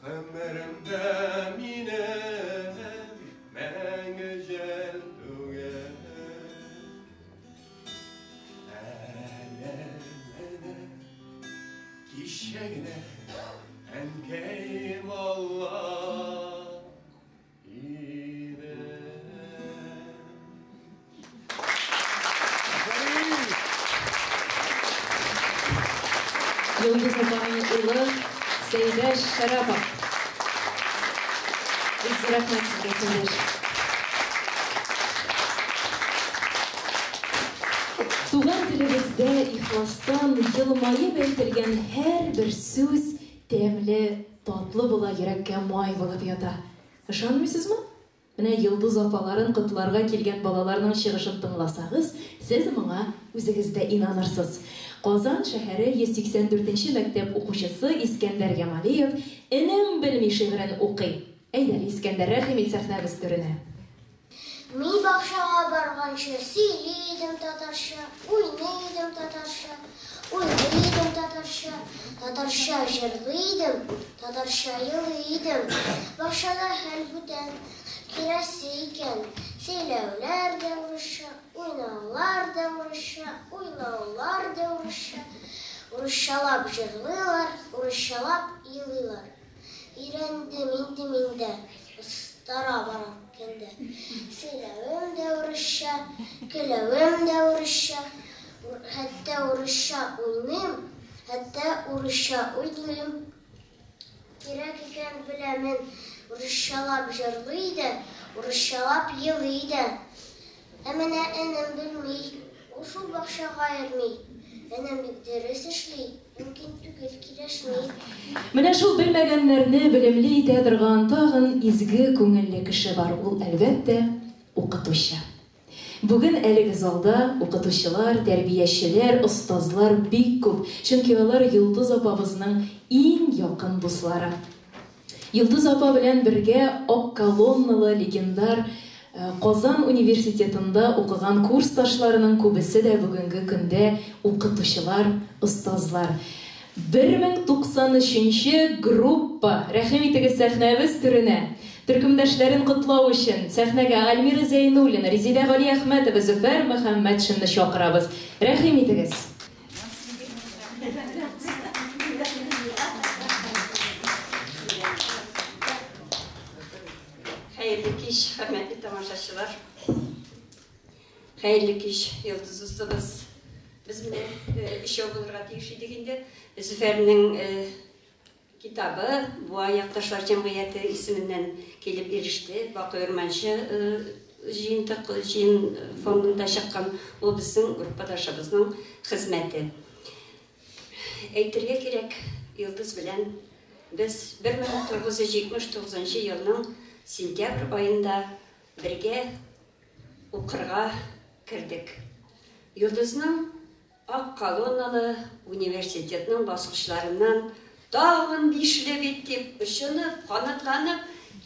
Гомеремдә минем мәңге жәл түгел. Әле менә кичә генә әнкәем алла иде. Йолдыз апаның улы Сәйдәш Шәрапов. Бик зур рәхмәт сезгә, Сәйдәш. Туган телебездә ихластан елмаеп әйтелгән һәрбер сүз тәмле, татлы була, йөрәккә май булып ята. Ышанмыйсызмы? Менә Йолдыз апаларын котларга килгән балаларның чыгышын тыңласагыз, сез моңа үзегез дә инанырсыз. Казан шәһәре 184 нче мәктәп укучысы Искәндәр Ямалиев Энем белми шигырен укый. Әйдәле, Искәндәр, рәхим ит сәхнәбез түренә. Мин бакчага барганчы сөйли идем татарча, уйный идем татарча, уйлый идем татарча, татарча җырлый идем, татарча елый идем. Бакчада хәл бүтән, кирәсе икән, сөйләүләр дә урысча, уйнаулар да урысча, уйлаулар да урысча, урысчалап җырлыйлар, урысчалап елыйлар. Өйрәндем инде мин дә, остара барам көн дә. Сөйләвем дә урысча, көләвем дә урысча, хәтта урысча уйныйм, хәтта урысча уйлыйм. Кирәк икән беләмен, урысчалап җырлый да, урысчалап елый да. Ә менә энем белми, ул шул бакчага йөрми. Энем бик дөрес эшли, мөмкин түгел килешми. Менә шул белмәгәннәрне белемле итә торган тагын изге күңелле кеше бар, ул, әлбәттә, укытучы. Бүген әлеге залда укытучылар, тәрбиячеләр, остазлар бик күп, чөнки алар Йолдыз апабызның иң якын дуслары. Йолдыз апа белән бергә ак колонналы легендар Казан университетында укыган курсташларының күбесе дә бүгенге көндә укытучылар, остазлар. 1093 нче группа, рәхим итегез сәхнәбез түренә! Төркемдәшләрен котлау өчен сәхнәгә Альмира Зәйнуллина, Резидә Галиәхмәтова, Зөфәр Мөхәммәтшинны чакырабыз. Рәхим итегез! Хәерле кич, хөрмәтле тамашачылар. Хәерле кич, Йолдыз дустыбыз. Без менә э, өчәү булырга тиеш идек инде. Зөфәрнең э, Китабы Буа якташлар җәмгыяте исеменнән килеп иреште. Бакый Урманчы җыентык җыен фондында чыккан. Ул безнең группадашыбызның хезмәте. Әйтергә кирәк, Йолдыз белән без 1979 елның сентябрь аенда бергә укырга кердек. Йолдызның Ак колонналы университетның баскычларыннан тагын бишле бит дип очынып, канатланып,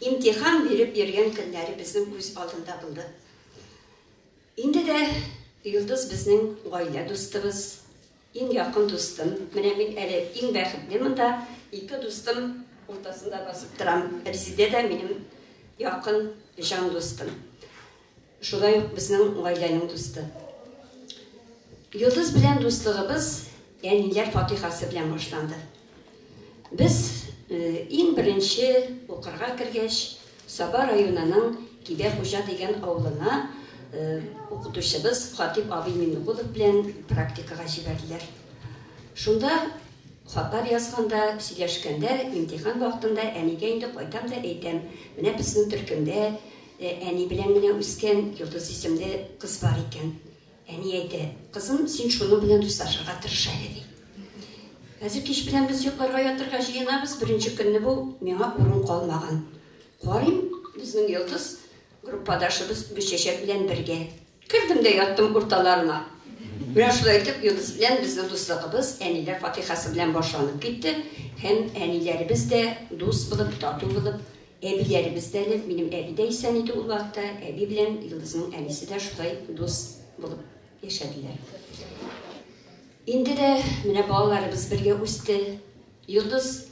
имтихан биреп йөргән көннәре безнең күз алдында булды. Инде дә Йолдыз безнең гаилә дустыбыз, иң якын дустым. Менә мин әле иң бәхетле монда, ике дустым уртасында басып торам. Резидә дә минем якын җан дустым. Шулай ук безнең гаиләнең дусты. Йолдыз белән дуслыгыбыз әниләр фатихасы белән башланды. Без иң беренче укырга кергәч, Саба районының Кибәхуҗа дигән авылына укытучыбыз Хатип абый Миннегулов белән практикага җибәрделәр. Шунда хатлар язганда, сөйләшкәндә, имтихан вакытында әнигә инде кайтам да әйтәм, менә безнең төркемдә Әни белән генә үскән Йолдыз исемле кыз бар икән. Әни әйтә, Кызым, син шуның белән дуслашырга тырыш әле, ди. Хәзер кич белән без йокларга ятырга җыенабыз, беренче көнне бу, миңа урын калмаган. Карыйм, безнең Йолдыз группадашыбыз Гөлчәчәк белән бергә. Кердем дә яттым урталарына. Менә шулай итеп Йолдыз белән безнең дуслыгыбыз әниләр фатихасы белән башланып китте һәм әниләребез дә дус булып, тату булып Әбиләребез дә әле, минем әби дә исән иде ул вакытта, әби белән Йолдызның әнисе дә шулай дус булып яшәделәр. Инде дә менә балаларыбыз бергә үсте. Йолдыз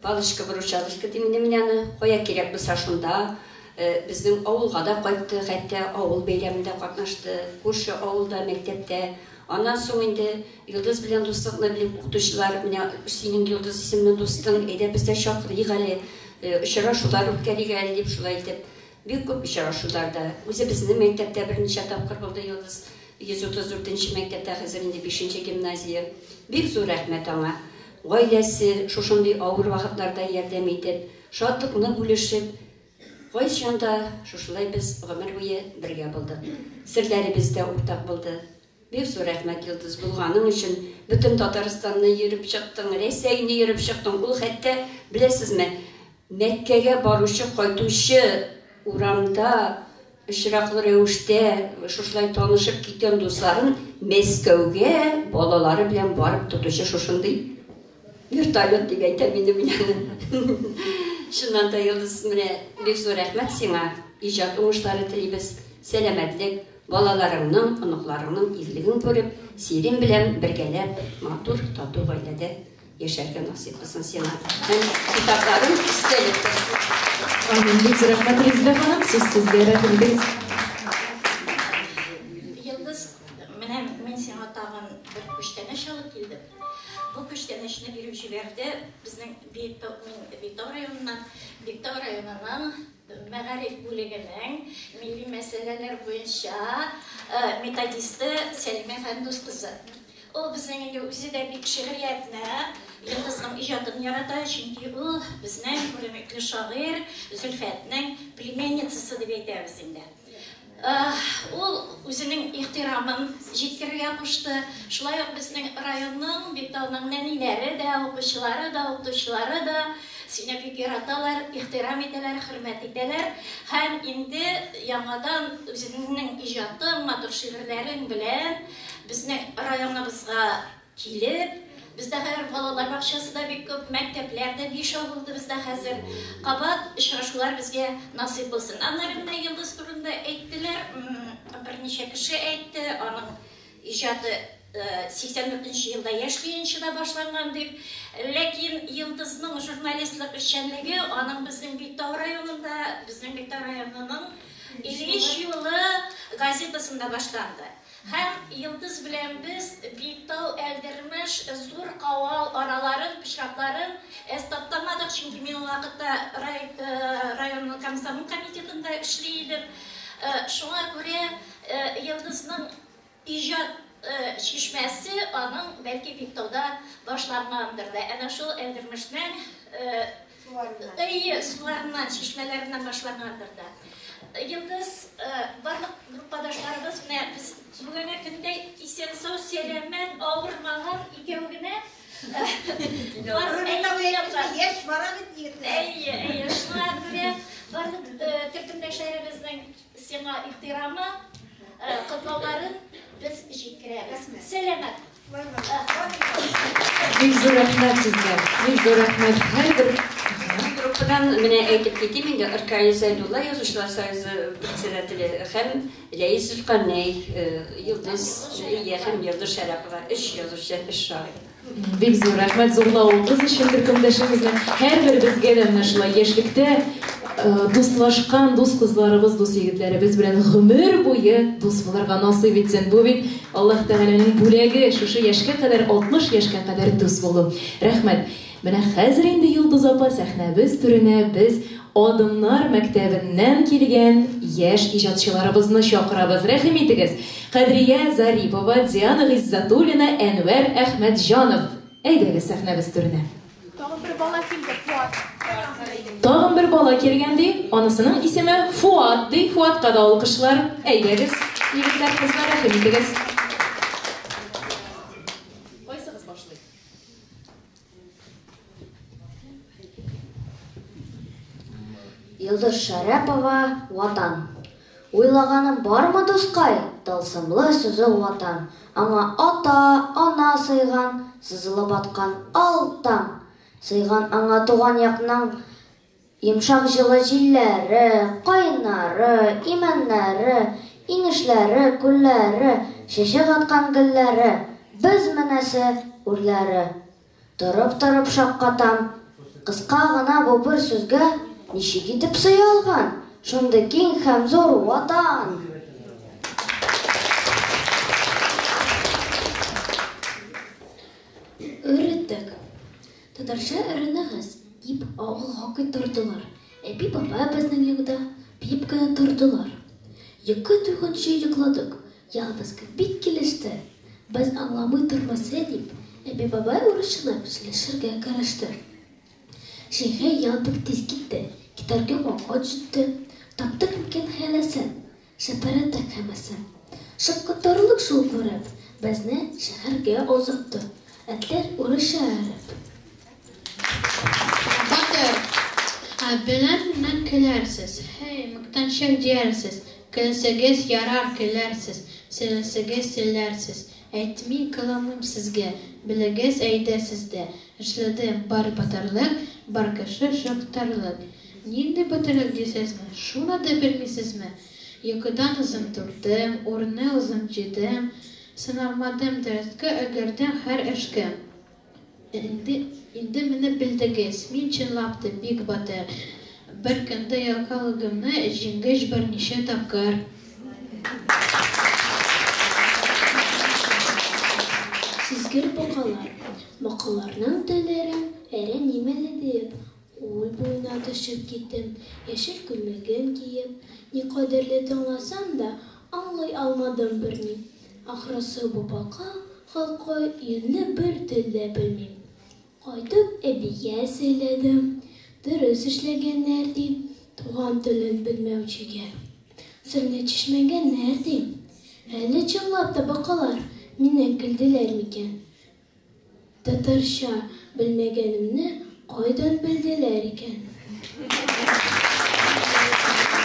палочка-выручалочка дим инде мин аны, кая кирәк булса шунда. Э, безнең авылга да кайтты, хәтта авыл бәйрәмендә катнашты, күрше авылда, мәктәптә. Аннан соң инде Йолдыз белән дуслыкны белеп укытучылар, менә синең Йолдыз исемле дустың, әйдә без дә чакырыйк әле, очрашулар үткәрик әле дип шулай итеп бик күп очрашуларда, үзебезнең мәктәптә берничә тапкыр булды Йолдыз, 134 нче мәктәптә, хәзер инде бишенче гимназия. Бик зур рәхмәт аңа. Гаиләсе шушындый авыр вакытларда ярдәм итеп, шатлыкны бүлешеп, кайчан да шушылай без гомер буе бергә булдык. Серләребез дә уртак булды. Бик зур рәхмәт, Йолдыз, булганың өчен. Бөтен Татарстанны йөреп чыктың, Рәсәйне йөреп чыктың. Ул хәтта, беләсезме, Мәккәгә баручы, кайтучы урамда очраклы рәвештә шушылай танышып киткән дусларын Мәскәүгә балалары белән барып тотучы шушындый вертолет дип әйтәм инде мин аны. Чыннан да, Йолдыз, менә бик зур рәхмәт сиңа. Иҗат уңышлары телибез, сәламәтлек, балаларыңның, оныкларыңның игелеген күреп, Сирин белән бергәләп матур, тату гаиләдә яшәргә насыйп булсын сиңа. Һәм китапларың өстәлеп торсын. Амин. Бик зур рәхмәт, Резеда ханым. Сүз сезгә, рәхим итегез. Йолдыз, менә мин сиңа тагын бер күчтәнәч алып килдем. Бу күчтәнәчне биреп җибәрде безнең Биектау, мин Биектау районыннан, Биектау районының мәгариф бүлегенең милли мәсьәләләр буенча методисты Сәлимә Фәндус кызы. Ул безнең инде үзе дә бик шигъриятне, Йолдызның иҗатын ярата, чөнки ул безнең күренекле шагыйрь Зөлфәтнең племянницасы дип әйтәбез инде. Ул үзенең ихтирамын җиткерергә кушты. Шулай ук безнең районның, Биктауның нәниләре дә, укучылары да, укытучылары да сине бик яраталар, ихтирам итәләр, хөрмәт итәләр. Һәм инде яңадан үзеңнең иҗатың, матур шигырьләрең белән безнең районыбызга килеп, бездә хәзер балалар бакчасы да бик күп, мәктәпләр дә бишәү булды бездә хәзер. Кабат очрашулар безгә насыйп булсын. Аннары менә Йолдыз турында әйттеләр, берничә кеше әйтте, аның иҗаты 84 нче елда яшь ленинчыда башланган дип. Ләкин Йолдызның журналистлык эшчәнлеге аның безнең Биктау районында, безнең Биктау районының Ильич юлы газетасында башланды. Һәм Йолдыз белән без Биектау, Әлдермеш, Зур Кавал араларын, пычракларын әз таптамадык, чөнки мин ул вакытта район комсомол комитетында эшли идем. Шуңа күрә Йолдызның иҗат чишмәсе аның, бәлки, Биектауда башлангандыр да. Әнә шул Әлдермешнең Әйе, суларыннан, чишмәләреннән башлангандыр да. Йолдыз, барлык группадашларыбыз менә без бүгенге көндә исән-сау, сәламәт, авырмаган икәү генә. Яшь бара бит егетләр. Әйе, әйе, шуңа күрә барлык төркемдәшләребезнең сиңа ихтирамы, котлауларын без җиткерәбез. Сәламәт. Бик зур рәхмәт сезгә. Бик зур рәхмәт. Һәрбер Группадан менә әйтеп китим инде, Ркаил Зәйдулла, Язучылар союзы председателе һәм Ләис Зөлкарнәй, Йолдыз, Ия һәм Йолдыз Шәрәпова, өч язучы, өч шагыйрь. Бик зур рәхмәт зурлавыгыз өчен төркемдәшегезне. Һәрберебезгә дә менә шулай яшьлектә дуслашкан дус кызларыбыз, дус егетләребез белән гомер буе дус булырга насыйп итсен. Бу бит Аллаһ Тәгаләнең бүләге, шушы яшькә кадәр, 60 яшькә кадәр дус булу. Рәхмәт. Менә хәзер инде Йолдыз апа сәхнәбез түренә без Адымнар мәктәбеннән килгән яшь иҗатчыларыбызны чакырабыз. Рәхим итегез! Кадрия Зарипова, Диана Гыйззатуллина, Әнвәр Әхмәтҗанов. Әйдәгез сәхнәбез түренә. Тагын бер бала килде, Фуат. Тагын бер бала килгән ди, анысының исеме Фуат ди. Фуатка да алкышлар. Әйдәгез, егетләр, кызлар, рәхим итегез. Кайсыгыз башлый? Йолдыз Шәрәпова, Ватан. Уйлаганың бармы, дускай, Тылсымлы сүзе Ватан. Аңа ата, ана сыйган, Сызылып аткан ал таң. Сыйган аңа туган якның Йомшак җылы җилләре, Каеннары, имәннәре, Инешләре, күлләре, Чәчәк аткан гөлләре, Без менәсе үрләре. Торып-торып шаккатам, Кыска гына бу бер сүзгә Ничек итеп сыя алган Шундый киң һәм зур Ватан! Өйрәттек. Татарча өйрәнегез, дип авылга кайтардылар. Әби-бабай безнең янда биеп кенә тордылар. Йокы туйганчы йокладык, ял безгә бик килеште. Без аңламый тормасы дип, әби-бабай урысчалап сөйләшергә кереште. Җәйге ял бик тиз китте, китәргә вакыт җитте. Таптык микән хәйләсен, шәпәрәттек һәммәсен. Шаккатарлык шул күреп, Безне шәһәргә озатты. Этләр урысча өреп. Батыр. Ә беләм, миннән көләрсез. Һей, мактанчык диярсез. Көлсәгез, ярар, көләрсез. Сөйләсәгез, сөйләрсез. Әйтми каламыйм сезгә, белегез әйдә сез дә, эшләдем бар батырлык, бар кеше шаккатарлык. Нинди батырлык дисезме, шуны да белмисезме? Йокыдан үзем тордым, урынны үзем җыйдым, сынатмадым, дәрескә өлгердем һәр эшкә. Инде, инде мине белдегез, мин чынлап та бик батыр. Бер көндә ялкаулыгымны җиңгәч берничә тапкыр. Сизгер бакалар. Бакаларның телләрен өйрәним әле диеп, күл буена төшеп киттем. Яшел күлмәгем киеп, никадәрле тыңласам да, аңлый алмадым берни. Ахрысы бу бака халкы юньле бер тел дә белми. Кайтып әбигә сөйләдем, дөрес эшләгәннәр, дим, туган телен белмәүчегә серне чишмәгәннәр, дим. Әллә чынлап та бакалар миннән көлделәр микән? Татарча белмәгәнемне кайдан белделәр икән?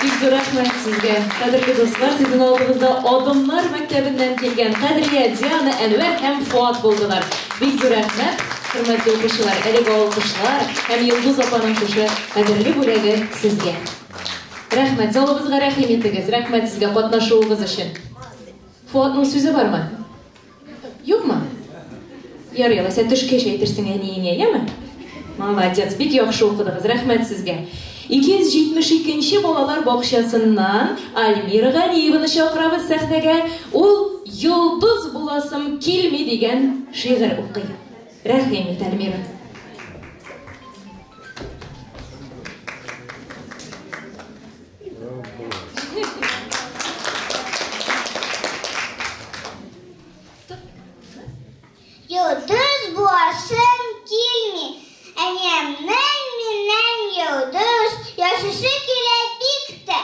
Бик зур рәхмәт сезгә. Кадерле дуслар, сезнең алдыгызда Адымнар мәктәбеннән килгән Кадрия, Диана, Әнвәр һәм Фуат булдылар. Бик зур рәхмәт, хөрмәтле укучылар. Әлеге алкышлар һәм Йолдыз апаның шушы кадерле бүләге сезгә. Рәхмәт, залыбызга рәхим итегез. Рәхмәт сезгә катнашуыгыз өчен. Фуатның сүзе бармы? Юкмы? Ярый, алайса төшкәч әйтерсең әниеңә, яме? Молодец, бик яхшы укыдыгыз, рәхмәт сезгә. 272 нче балалар бакчасыннан Альмира Ганиеваны чакырабыз сәхнәгә. Ул Йолдыз буласым килми дигән шигырь укый. Рәхим ит, Альмира. Йолдыз буласым килми. Әниемнең миннән йолдыз ясыйсы килә бик тә.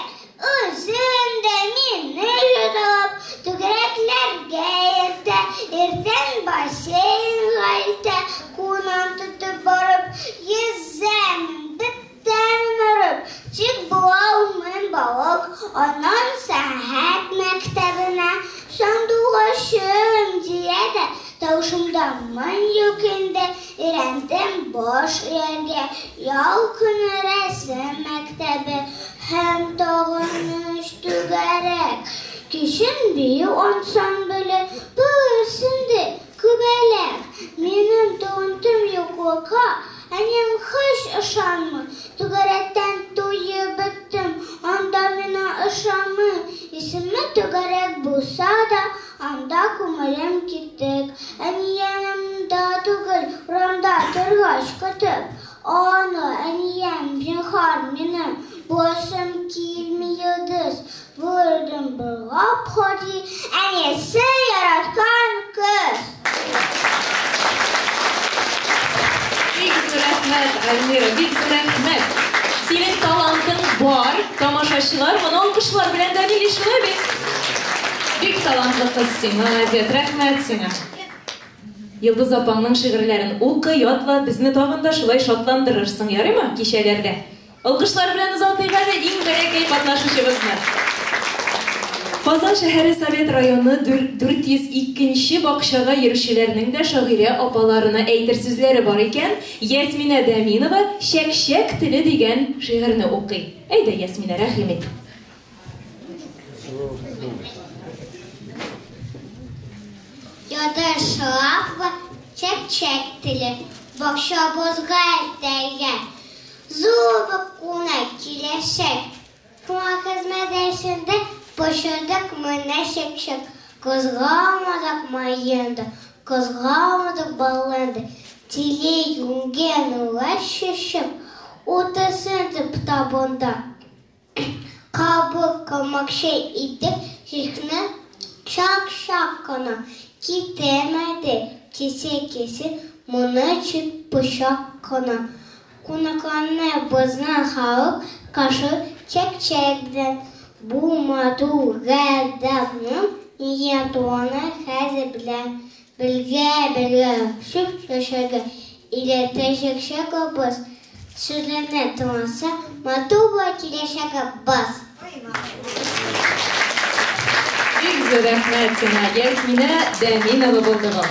Үзем дә мине җәзалап, түгәрәкләргә йөртә, иртән бассейнга илтә, кулыннан тотып барып йөзәм, бетәмен арып. Тик була алмыйм балык, аннан сәнгать мәктәбенә сандугачым дия дә, тавышымда моң юк инде, өйрәндем баш ияргә. Ял көне рәсем мәктәбе һәм тагын өч түгәрәк. Кичен бию ансамбле, булырсың ди, күбәләк. Минем талантым юклыкка әнием һич ышанмый. Түгәрәктән туеп беттем, анда миңа ошамый. Исеме түгәрәк булса да, анда күңелем китек. Әни янымда түгел, урамда торгач көтеп. Аны, әнием, зинһар, минем буласым килми йолдыз. Булырдым бер гап-гади, әнисе яраткан кыз. Бик зур рәхмәт, Альмира, бик зур рәхмәт. Синең талантың бар, тамашачылар моны алкышлар белән дәлилли, шулай бит? Бик талантлы кыз син, молодец, рәхмәт сиңа. Йолдыз апаңның шигырьләрен укы, ятла, безне тагын да шулай шатландырырсың, ярыймы, кичәләрдә? Алкышлар белән озатыйк әле иң бәләкәй катнашучыбызны. Казан шәһәре Совет районы 402 нче бакчага йөрүчеләрнең дә шагыйрә апаларына әйтер сүзләре бар икән. Ясминә Дәминова Чәк-чәк теле дигән шигырьне укый. Әйдә, Ясминә, рәхим ит. Ядыр Шарапова Чәк-чәк теле бакчабызга иртәгә зур бер кунак киләчәк. Шуңа хезмәт эшендә пешердек менә чәк-чәк. Кызганмадык маен да, кызганмадык балын да. Тиле юньгә нурлар чәчеп, утырсын дип табында. Кабык кылмакчы идек чәчкне чак-чак кына китермәде, кисә-кисә моны чүп пычак кына. Кунакларны безнең халык каршылый чәк-чәк белән. Бу матур гадәтнең Нигә туганы хәзер белә, Бергә-бергә очып яшәргә Өйрәтә чәкчәк абыз. Сүзләрне тыңласа, Матур була киләчәк аббас. Бик зур рәхмәт сиңа, Ясминә Дәминова булды бу.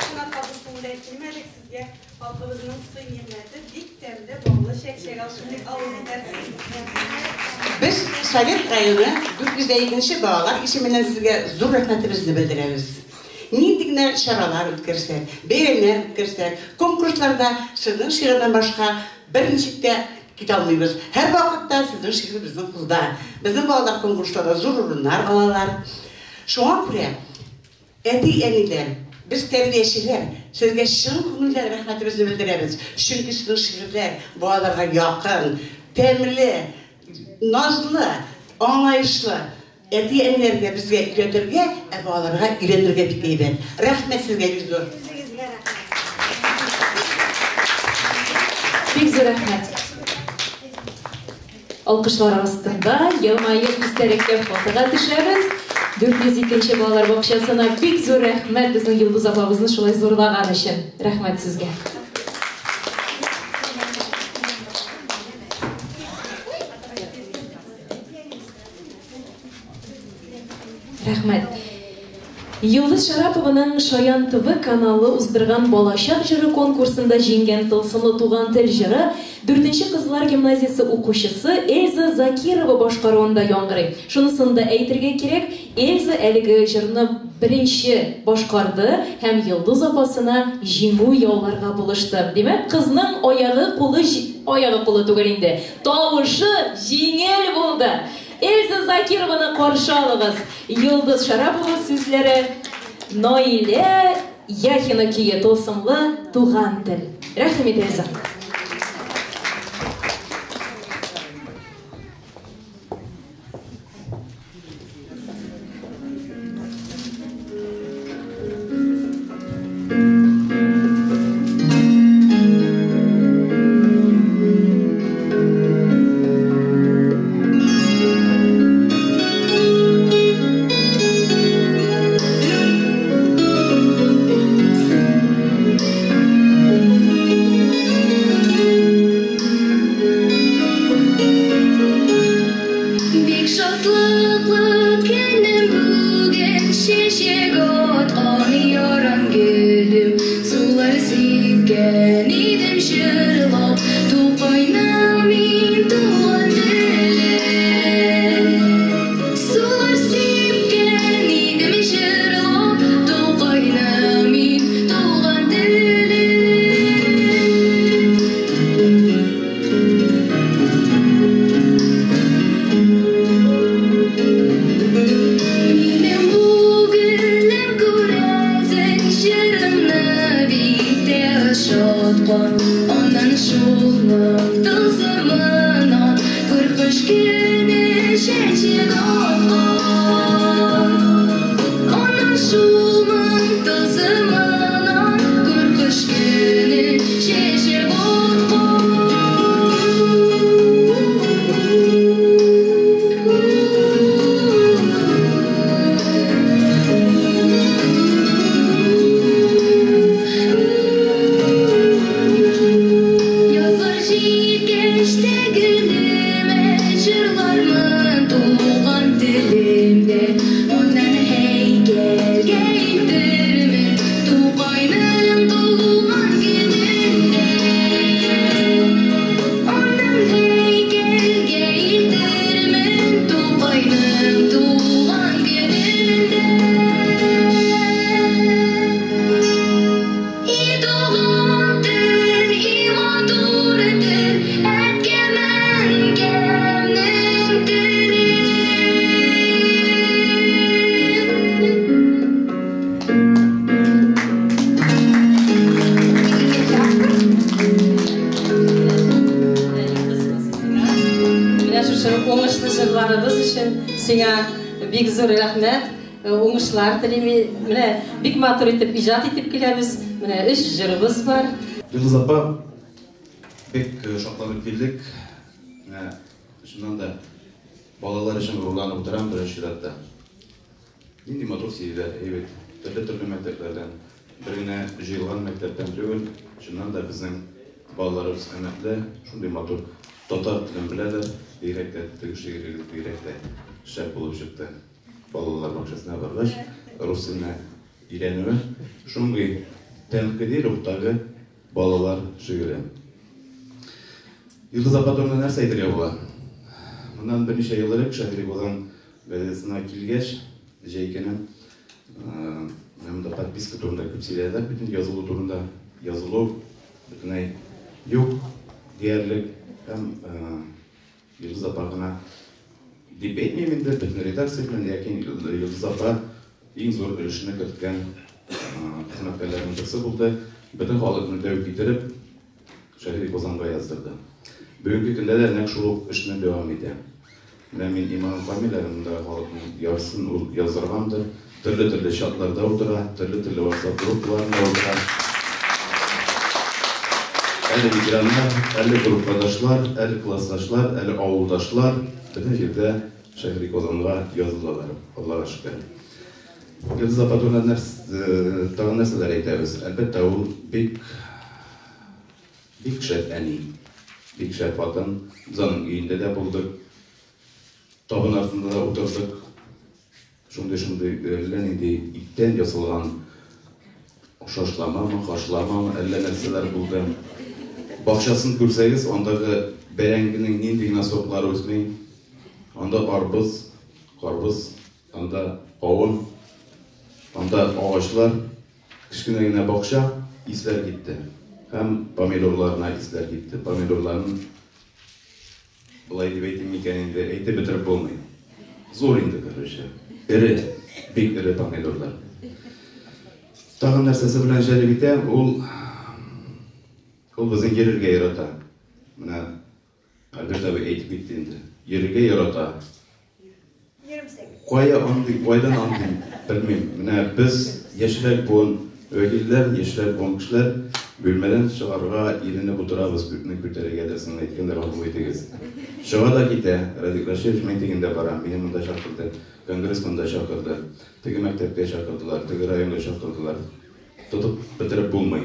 Кунакка буш кул белән килмәдек, сезгә халкыбызның сый-нигъмәте, бик тәмле баллы чәкчәк алып килдек, авыз итәрсез. Без Совет районы 402 нче балалар исеменнән сезгә зур рәхмәтебезне белдерәбез. Нинди генә чаралар үткәрсәк, бәйрәмнәр үткәрсәк, конкурсларда сезнең шигырьдән башка берничек тә китә алмыйбыз. Һәрвакытта сезнең шигырь безнең кулда. Безнең балалар конкурсларда зур урыннар алалар. Шуңа күрә, әти-әниләр, без тәрбиячеләр, сезгә чын күңелдән рәхмәтебезне белдерәбез. Чөнки сезнең шигырьләр балаларга якын, тәмле, назлы, аңлаешлы. Әти-әниләргә безгә өйрәтергә, ә балаларга өйрәнергә бик әйбәт. Рәхмәт сезгә бик зур. Бик зур рәхмәт. Алкышлар астында елмаеп истәлеккә фотога төшәбез. 402 нче балалар бакчасына бик зур рәхмәт безнең Йолдыз апабызны шулай зурлаган өчен. Рәхмәт сезгә. Рәхмәт. Йолдыз Шарапованың Шаян ТВ каналы уздырган Балачак җыры конкурсында җиңгән тылсымлы туган тел җыры дүртенче кызлар гимназиясе укучысы Эльза Закирова башкаруында яңгырый. Шунысын да әйтергә кирәк, Эльза әлеге җырны беренче башкарды һәм Йолдыз апасына җиңү яуларга булышты. Димәк, кызның аягы кулы аягы кулы түгел инде, тавышы җиңел булды. Эльза Закированы каршы алыгыз. Йолдыз Шарапова сүзләре, Наилә Яхина көе тылсымлы туган тел. Рәхим ит, Эльза. Бик шатлыклы көнем бүген, чәчәк аткан яран гөлем, сулар сипкән идем җырлап, Тукайның мин туган телен. Сулар сипкән идем җырлап, Тукайның мин туган телен. Минем бу гөлем күрәсең, җырымны бик тә ошаткан. Аннан шулның тылсымыннан күр кыш көне чәчәк аткан. Аннан шулның тылсымыннан күр кыш көне чәчәк аткан. Язлар җиткәч тә гөлемә җырлармын туган телемдә. Аннан һәйкәлгә илтермен Тукайның туган көнендә. Аннан һәйкәлгә илтермен Тукайның туган көнендә. И туган тел, и матур тел, әткәм-әнкәмнең теле. Менә шушы уңышлы җырларыбыз өчен сиңа бик зур рәхмәт, уңышлар телим. Менә бик матур итеп иҗат итеп киләбез. Менә өч җырыбыз бар. Йолдыз апа, бик шатланып килдек. Менә чыннан да балалар өчен горурланып утырам беренче чиратта. Нинди матур сөйлиләр, әйбәт. Төрле-төрле мәктәпләрдән, бер генә җыелган мәктәптән түгел, чыннан да безнең балаларыбыз әмәтле, шундый матур татар телен беләләр, бигрәк тә теге шигырегез бигрәк тә шәп булып чыкты. Балалар бакчасына баргач, рус теленә өйрәнүе шундый тәнкыйди рухтагы балалар шигыре. Йолдыз апа турында нәрсә әйтергә була? Моннан берничә ел элек Шәһри Казан газетасына килгәч, җәй көне, менә монда подписка турында күп сөйләделәр бит инде, язылу турында. Язылу бөтенләй юк диярлек. Һәм Йолдыз апа гына дип әйтмим инде, бөтен редакция белән, ләкин Йолдыз апа иң зур өлешне керткән хезмәткәрләрнең берсе булды. Бөтен халыкны дәү китереп, Шәһри Казанга яздырды. Бүгенге көндә дә нәкъ шул ук эшне дәвам итә. Менә мин Иман Камил әле мондагы халыкның ярысын ул яздыргандыр. Төрле-төрле чатларда утыра, төрле-төрле WhatsApp группаларында утыра. Әле ветераннар, әле группадашлар, әле классташлар, әле авылдашлар бөтен җирдә Шәһри Казанга язылалар, Аллага шөкер. Йолдыз апа турында нәрс, тагын нәрсәләр әйтәбез? Әлбәттә, ул бик Бик шәп әни. Бик шәп хатын. Без аның өендә дә булдык. Табын артында да утырдык. Шундый-шундый әллә нинди иттән ясалган шашламамы, хашламамы, әллә нәрсәләр булды. Бакчасын күрсәгез, андагы бәрәңгенең нинди генә сортлары үсми. Анда арбыз, карбыз, анда кавын, анда агачлар. Кечкенә генә бакча, исләр китте. Һәм помидорларына исләр китте. Помидорларын болай дип әйтим микән инде, әйтеп бетереп булмый. Зур инде, короче. Эре, бик эре помидорлар. Тагын нәрсәсе белән җәлеп итә, ул ул безнең йөрергә ярата. Менә Альберт абый әйтеп китте инде. Йөрергә ярата. Кая андый, кайдан андый, белмим. Менә без яшьрәк буын вәкилләр, яшьрәк буын кешеләр бүлмәдән чыгарга иренеп утырабыз, күпне күтәрергә дә соң әйткәндә гафу итегез. Чыга да китә. Радик Рашидович, мин тегендә барам, мине монда чакырды, конгресс монда чакырды, теге мәктәпкә чакырдылар, теге районга чакырдылар. Тотып бетереп булмый.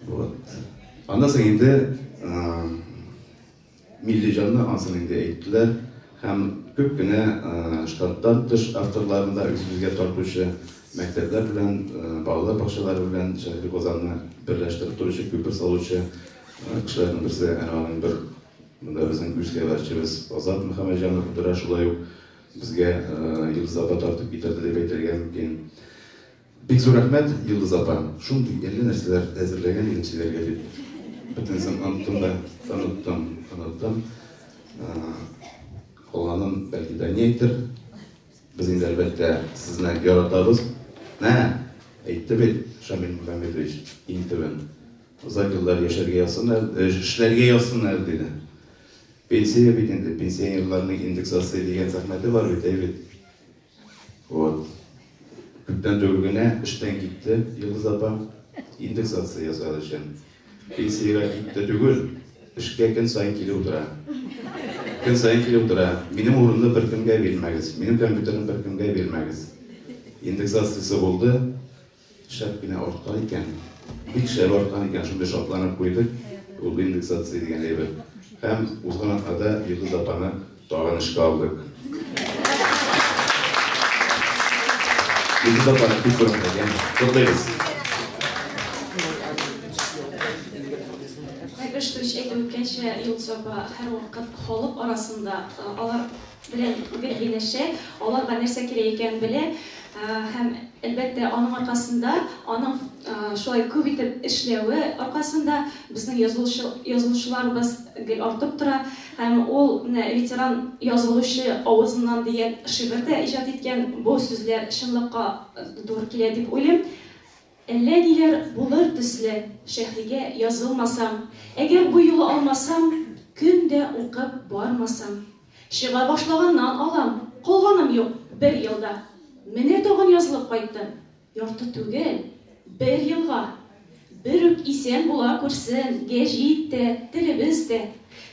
Вот. Аннан соң инде милли җанны ансын инде әйттеләр һәм күп кенә штаттан тыш авторларын да үзебезгә тартучы мәктәпләр белән, балалар бакчалары белән Шәһри Казанны берләштереп торучы, күпер салучы кешеләрнең берсе, әнә аның бер монда безнең үз хәбәрчебез Азат Мөхәммәтҗанов утыра, шулай ук безгә Йолдыз апа тартып китерде дип әйтергә мөмкин. Бик зур рәхмәт, Йолдыз апа. Шундый әллә нәрсәләр әзерләгән идем сөйләргә дип. Бөтенесен оныттым да, оныттым, оныттым. Калганын бәлки Дания әйтер. Без инде әлбәттә сезне яратабыз. Нә, әйтте бит Шамил Мөхәммәтович иң төбен. Озак еллар яшәргә язсын әле, эшләргә язсын әле, диде. Пенсия бит инде, пенсионерларның индексация дигән зәхмәте бар бит, әй бит. Вот. Күптән түгел генә эштән китте Йолдыз апа. Индексация ясар өчен. Пенсиягә китте түгел, эшкә көн саен килеп утыра. Көн саен килеп утыра. Минем урынны беркемгә бирмәгез. Минем компьютерны беркемгә бирмәгез. Индексациясе булды. Шәп кенә арткан икән. Бик шәп арткан икән, шундый шатланып куйдык. Ул индексация дигән әйбер. Һәм узган атнада Йолдыз апаны тагын эшкә алдык. Йолдыз апаны күп рәхмәт, яме. Котлыйбыз. Альберт әйтеп үткәнчә, Йолдыз апа һәрвакыт халык арасында, алар белән гел янәшә, аларга нәрсә кирәк икәнен белә һәм, әлбәттә, аның аркасында, аның шулай күп итеп эшләве аркасында безнең язылучы, язылучыларыбыз гел артып тора һәм ул менә ветеран язылучы авызыннан дигән шигырь дә иҗат иткән, бу сүзләр чынлыкка туры килә дип уйлыйм. Әллә ниләр булыр төсле, Шәһригә язылмасам, Әгәр бу юлы алмасам, Көн дә укып бармасам. Чыга башлаганнан алам, Калганым юк бер ел да. Менә тагын язылып кайттым, Ярты түгел, бер елга. Бер үк исән була күрсен Гәҗит тә, телебез дә.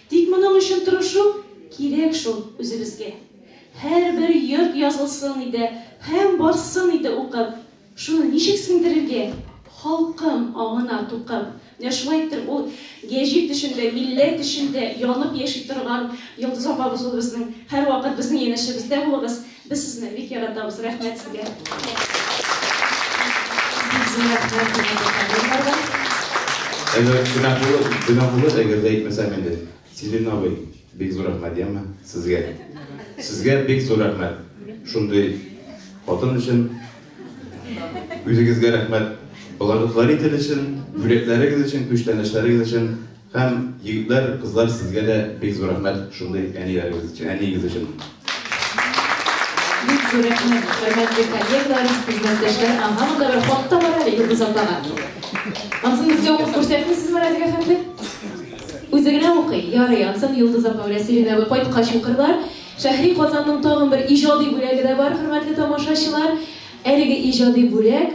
Тик моның өчен тырышу Кирәк шул үзебезгә. Һәрбер йорт язылсын иде һәм барсын иде укып. Шуны ничек сеңдерергә? Халкым аңына тукып. Менә шулай иттереп ул гәҗит өчен дә, милләт өчен дә янып яши торган Йолдыз апабыз ул безнең. Һәрвакыт безнең янәшәбездә булыгыз. Без сезне бик яратабыз. Рәхмәт сезгә. Бик зур рәхмәт, хөрмәтле коллегаларга. Әгәр гөнаһ булыр, гөнаһ булыр, әгәр дә әйтмәсәм инде. Силин абый, бик зур рәхмәт, яме, сезгә. Сезгә бик зур рәхмәт. Шундый хатын өчен. Үзегезгә рәхмәт. Благотворитель өчен, бүләкләрегез өчен, күчтәнәчләрегез өчен. Һәм егетләр, кызлар, сезгә дә бик зур рәхмәт шундый әниләрегез өчен, әниегез өчен. Бик зур рәхмәт, хөрмәтле коллегалар, хезмәттәшләр. Ага, монда бер хат та бар әле Йолдыз апага. Ансын безгә укып күрсәтмисезме, Радик әфәнде? Үзе генә укый. Ярый, ансын Йолдыз апа белән Сиринә абый кайткач укырлар. Шәһри Казанның тагын бер иҗади бүләге дә бар, хөрмәтле тамашачылар. Әлеге иҗади бүләк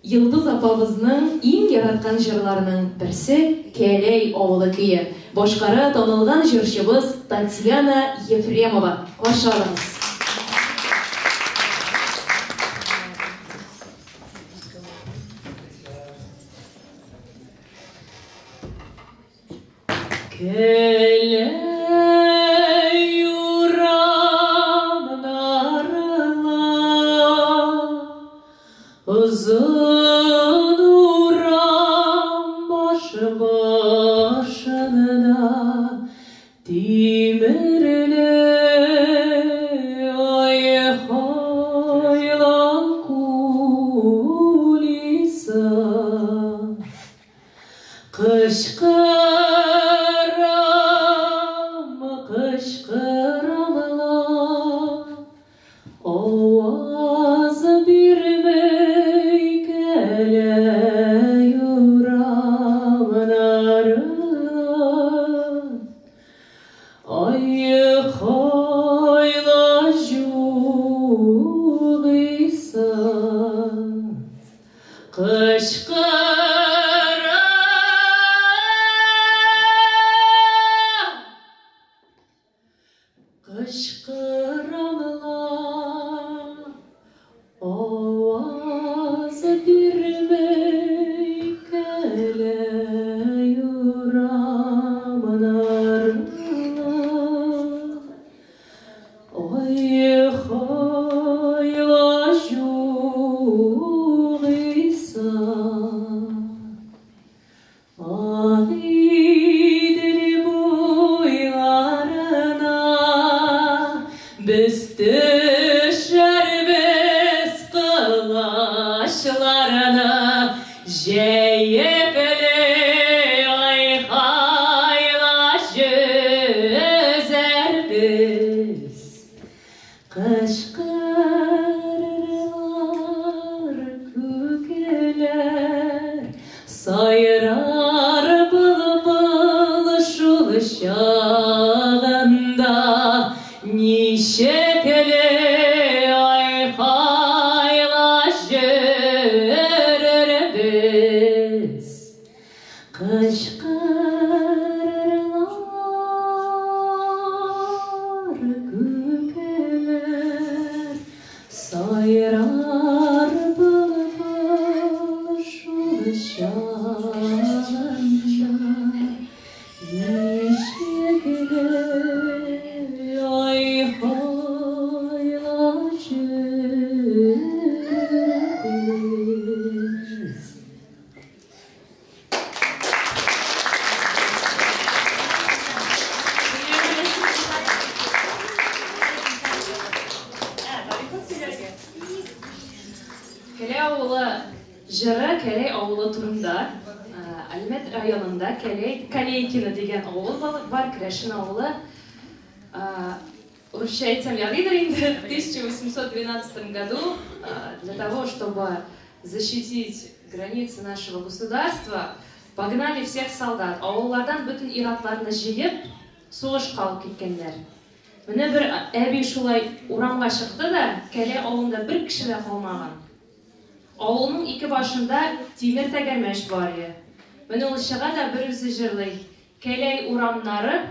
Йолдыз апабызның иң яраткан җырларының берсе Кәләй авылы көе. Башкара танылган җырчыбыз Татьяна Ефремова. Каршы алыгыз. Кәләй урамнарына, Озын урам баш-башында Тимерле ай-һайла кулиса. Кычкырам, кычкырам ла, Аваз бирми Кәләй урамнары. Ай-һайла җугыйса. Кычкырам, кычкырам ла, Аваз бирми Кәләй урамнары. Ай-һайла җугыйса, Агыйдел буйларына без төшәрбез кылачларны җәеп әле ай-һайла җөзәрбез. Кычкырырлар күкеләр, сайрар былбыл шул чагында, ничекле ай-һайла җөрербез. Кычкырырлар күкеләр, сайрар былбыл шул чагында, ничекле ай-һайла җөрербез. Кәләй авылы җыры Кәләй авылы турында. Әлмәт районында Кәләй, Калейкино дигән авыл бар, керәшен авылы. Русча әйтсәм ярыйдыр инде. В 1812 году для того, чтобы защитить границы нашего государства, погнали всех солдат. Авыллардан бөтен ир-атларны җыеп, сугышка алып киткәннәр. Менә бер әби шулай урамга чыкты да, Кәләй авылында бер кеше дә калмаган. Авылның ике башында тимер тәгәрмәч бар иде. Менә ул чыга да бер үзе җырлый. Кәләй урамнары,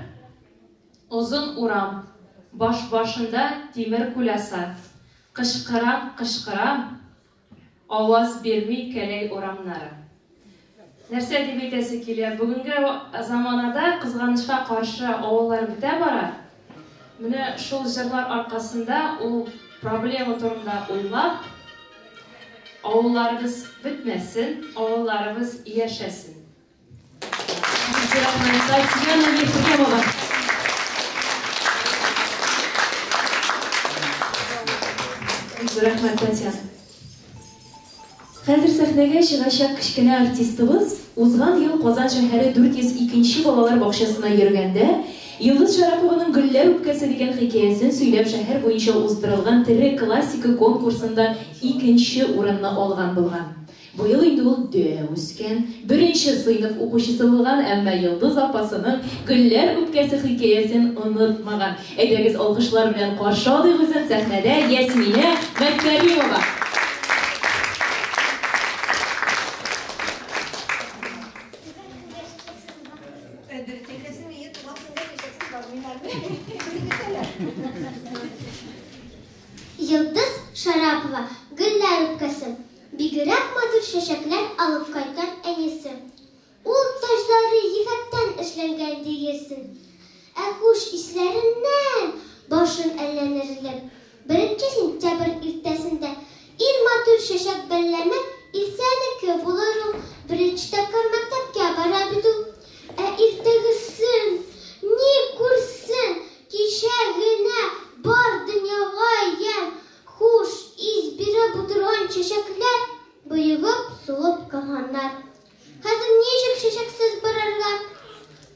озын урам. Баш башында тимер күласа. Кычкырам, кычкырам, аваз бирми Кәләй урамнары. Нәрсә дип әйтәсе килә, бүгенге заманада, кызганычка каршы, авыллар бетә бара. Менә шул җырлар аркасында ул проблема турында уйлап, авылларыбыз бетмәсен, авылларыбыз яшәсен. Татьяна Ефремова. Рәхмәт, Татьяна. Хәзер сәхнәгә чыгачак кечкенә артистыбыз узган ел Казан шәһәре 402 нче балалар бакчасына йөргәндә Йолдыз Шәрапованың Гөлләр үпкәсе дигән хикәясен сөйләп шәһәр буенча уздырылган тере классика конкурсында икенче урынны алган булган. Быел инде ул дә үскән, беренче сыйныф укучысы булган, әмма Йолдыз апасының Гөлләр үпкәсе хикәясен онытмаган. Әйдәгез, алкышлар белән каршы алыйк үзен сәхнәдә Ясминә Мәткәримова. Йолдыз Шарапова, Гөлләр үпкәсе. Бигрәк матур чәчәкләр алып кайткан әнисе. Ул таҗлары ефәктән эшләнгән диерсең. Ә хуш исләреннән башың әйләнерлек. Беренче сентябрь иртәсендә иң матур чәчәк бәлләме Илсәнеке булыр ул, беренче тапкыр мәктәпкә бара бит ул. Ә иртәгесен, ни күрсен, кичә генә бар дөньяга ямь, Хуш ис биреп утырган чәчәкләр боегып, сулып калганнар. Хәзер ничек чәчәксез барырга?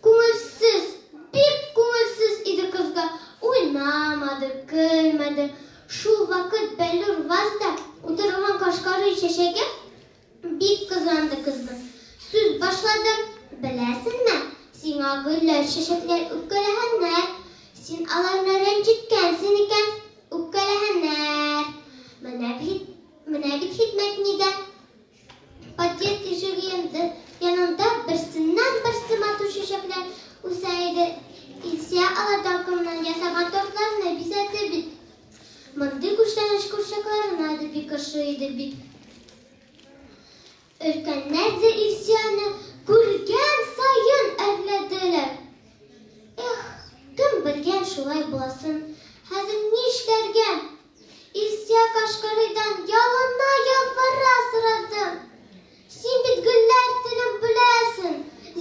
Күңелсез, бик күңелсез иде кызга. Уйнамады, көлмәде. Шул вакыт бәллүр вазада утырган кашкарый чәчәге Бик кызганды кызны. Сүз башлады, Беләсеңме, сиңа гөлләр, чәчәкләр үпкәләгәннәр. Син аларны рәнҗеткәнсең икән, үпкәләгәннәр. Менә бит, менә бит хикмәт нидә. Подъезд ишеге янында берсеннән-берсе матур чәчәкләр үсә иде. Илсөя алардан комнан ясаган тортларны бизәде бит. Мондый күчтәнәч курчакларына да бик ошый иде бит. Өлкәннәр дә Илсөяне күргән саен әрләделәр. Эх, кем белгән шулай буласын. Хәзер нишләргә? Илсөя Кашкарыйдан ялына-ялвара сорады. Син бит гөлләр телен беләсең.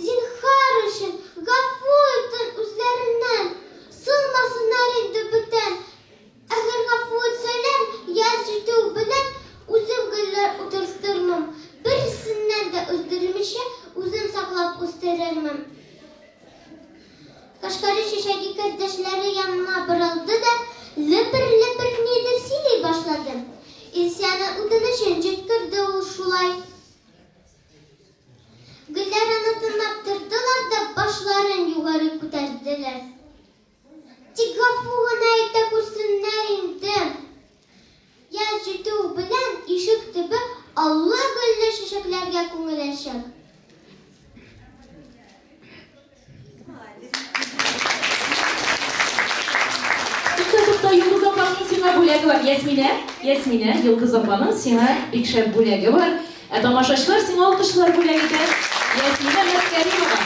Зинһар өчен, гафу итен үзләреннән. Сылмасыннар инде бүтән. Әгәр гафу итсәләр, яз җитү белән үзем гөлләр утыртырмын, берсеннән дә өздермичә үзем саклап үстерермен. Кашкари чәчәге кәрдәшләре янына борылды да лепер-лепер нидер сөйли башлады. Илсиянең үтенечен җиткерде ул шулай. Гөлләр аны тыңлап тордылар да башларын югары күтәрделәр. Тик гафу гына итә күрсеннәр инде. Яз җитү белән ишек төбе аллы-гөлле чәчәкләргә күмеләчәк. Тукта, тукта, Йолдыз апаның сиңа бүләге бар. Ясминә, Ясминә, Йолдыз апаның сиңа бик шәп бүләге бар. Ә тамашачылар сиңа алкышлар бүләк итә. Ясминә Мәткәримова.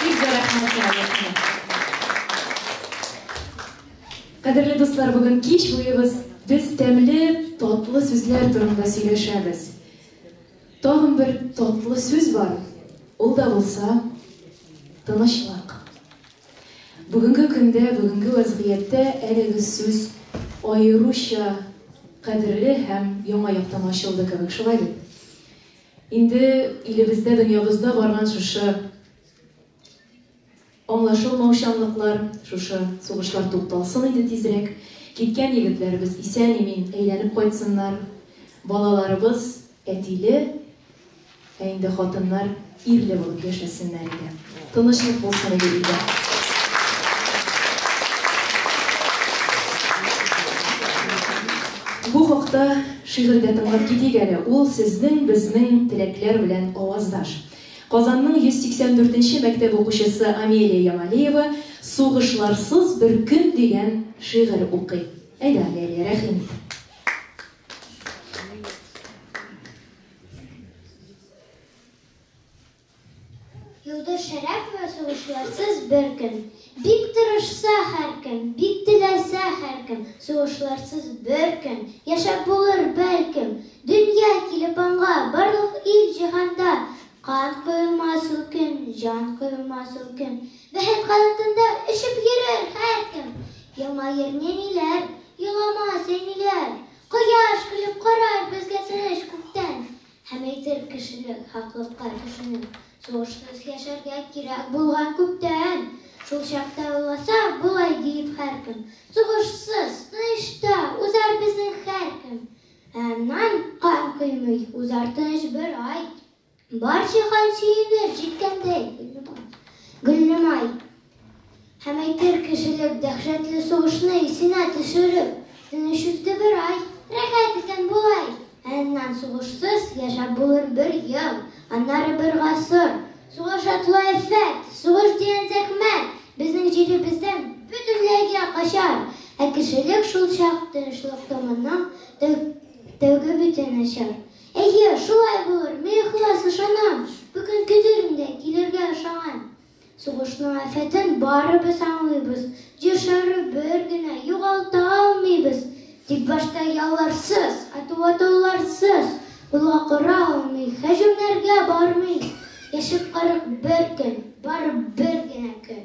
Бик зур рәхмәт сиңа, Ясминә. Кадерле дуслар, бүген кич буе без тәмле, татлы сүзләр турында сөйләшәбез. Тагын бер татлы сүз бар. Ул да булса тынычлык. Бүгенге көндә, бүгенге вәзгыятьтә әлеге сүз аеруча кадерле һәм яңа яктан ачылды кебек, шулай бит? Инде илебездә, дөньябызда барган шушы аңлашылмаучанлыклар, шушы сугышлар тукталсын иде тизрәк. Киткән егетләребез исән-имин әйләнеп кайтсыннар. Балаларыбыз әтиле, Ә инде хатыннар ирле булып яшәсеннәр иде. Тынычлык булсын иде илдә. Бу хакта шигырь дә тыңлап китик әле. Ул сезнең, безнең теләкләр белән аваздаш. Казанның 184 нче мәктәп укучысы Амелия Ямалиева Сугышларсыз бер көн дигән шигырь укый. Әйдә, Амелия, рәхим ит. Йолдыз Шәрәпова сугышларсыз бер көн. Бик тырышса һәркем, бик теләсә һәркем, сугышларсыз бер көн яшәп булыр бәлкем. Дөнья килеп аңга, барлык ил җиһанда кан коелмас ул көн, җан коелмас ул көн. Бәхет канатында очып йөрер һәркем. Елмаер нәниләр, еламас әниләр. Кояш көлеп карар безгә тыныч күктән. Һәм әйтер кешелек хаклыкка төшенеп, Сугышсыз яшәргә кирәк булган күптән. Шул чакта уйласа, болай диеп һәркем, Сугышсыз, тынычта узар безнең һәр көн. Ә аннан кан коймый узар тыныч бер ай. Бар җиһан сөенер җиткәндәй гөлле май. Һәм әйтер кешелек дәһшәтле сугышны исенә төшереп, Тыныч узды бер ай, рәхәт икән болай. Ә аннан сугышсыз яшәп булыр бер ел, аннары бер гасыр. Сугыш атлы афәт, сугыш дигән зәхмәт безнең җиребездән бөтенләйгә качар. Ә кешелек шул чак тынычлык томының тәүге битен ачар. Әйе, шулай булыр, мин ихлас ышанам, Бүген көтәрем дә килергә ошаган. Сугышның афәтен барыбыз аңлыйбыз, Җир шары бер генә, югалта алмыйбыз. Тик башта ялларсыз, ату-атауларсыз, Кулга корал алмый, һөҗүмнәргә бармый. Яшәп карыйк бер көн, бары бер генә көн.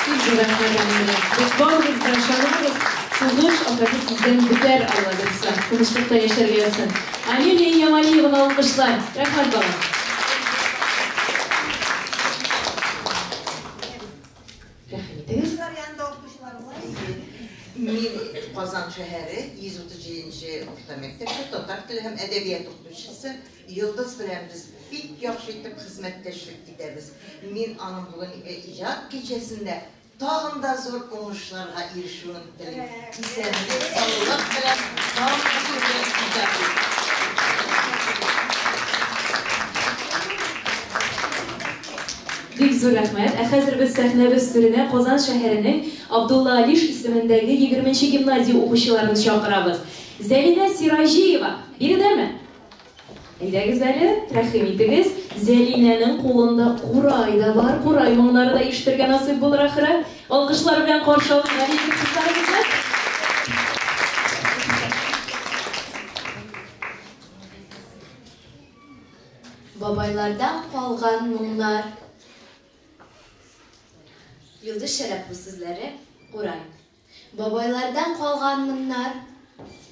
Бик зур рәхмәт, Әминә. Без барыбыз да ышанабыз, сугыш афәте тиздән бетәр, Алла бирса. Тынычлыкта яшәргә язсын. Амелия Ямалиеваны алкышлар. Рәхмәт, балам. Рәхим итегез. Мин Казан шәһәре 137 нче урта мәктәптә татар теле һәм әдәбият укытучысы. Йолдыз белән без бик яхшы итеп хезмәттәшлек итәбез. Мин аның бүгенге иҗат кичәсендә тагын да зур уңышларга ирешүен телим. Исәнлек, саулык белән тагын да күбрәк иҗат ит. Бик зур рәхмәт. Ә хәзер без сәхнәбез түренә Казан шәһәренең Абдулла Алиш исемендәге егерменче гимназия укучыларын чакырабыз. Зәлинә Сираҗиева биредәме? Әйдәгез әле, рәхим итегез. Зәлинәнең кулында курай да бар, курай моңнары да ишетергә насыйп булыр ахры. Алкышлар белән каршы алыйк әле егет-кызларыбызны. Бабайлардан калган моңнар. Йолдыз Шәрәпова сүзләре, Курай. Бабайлардан калган моннар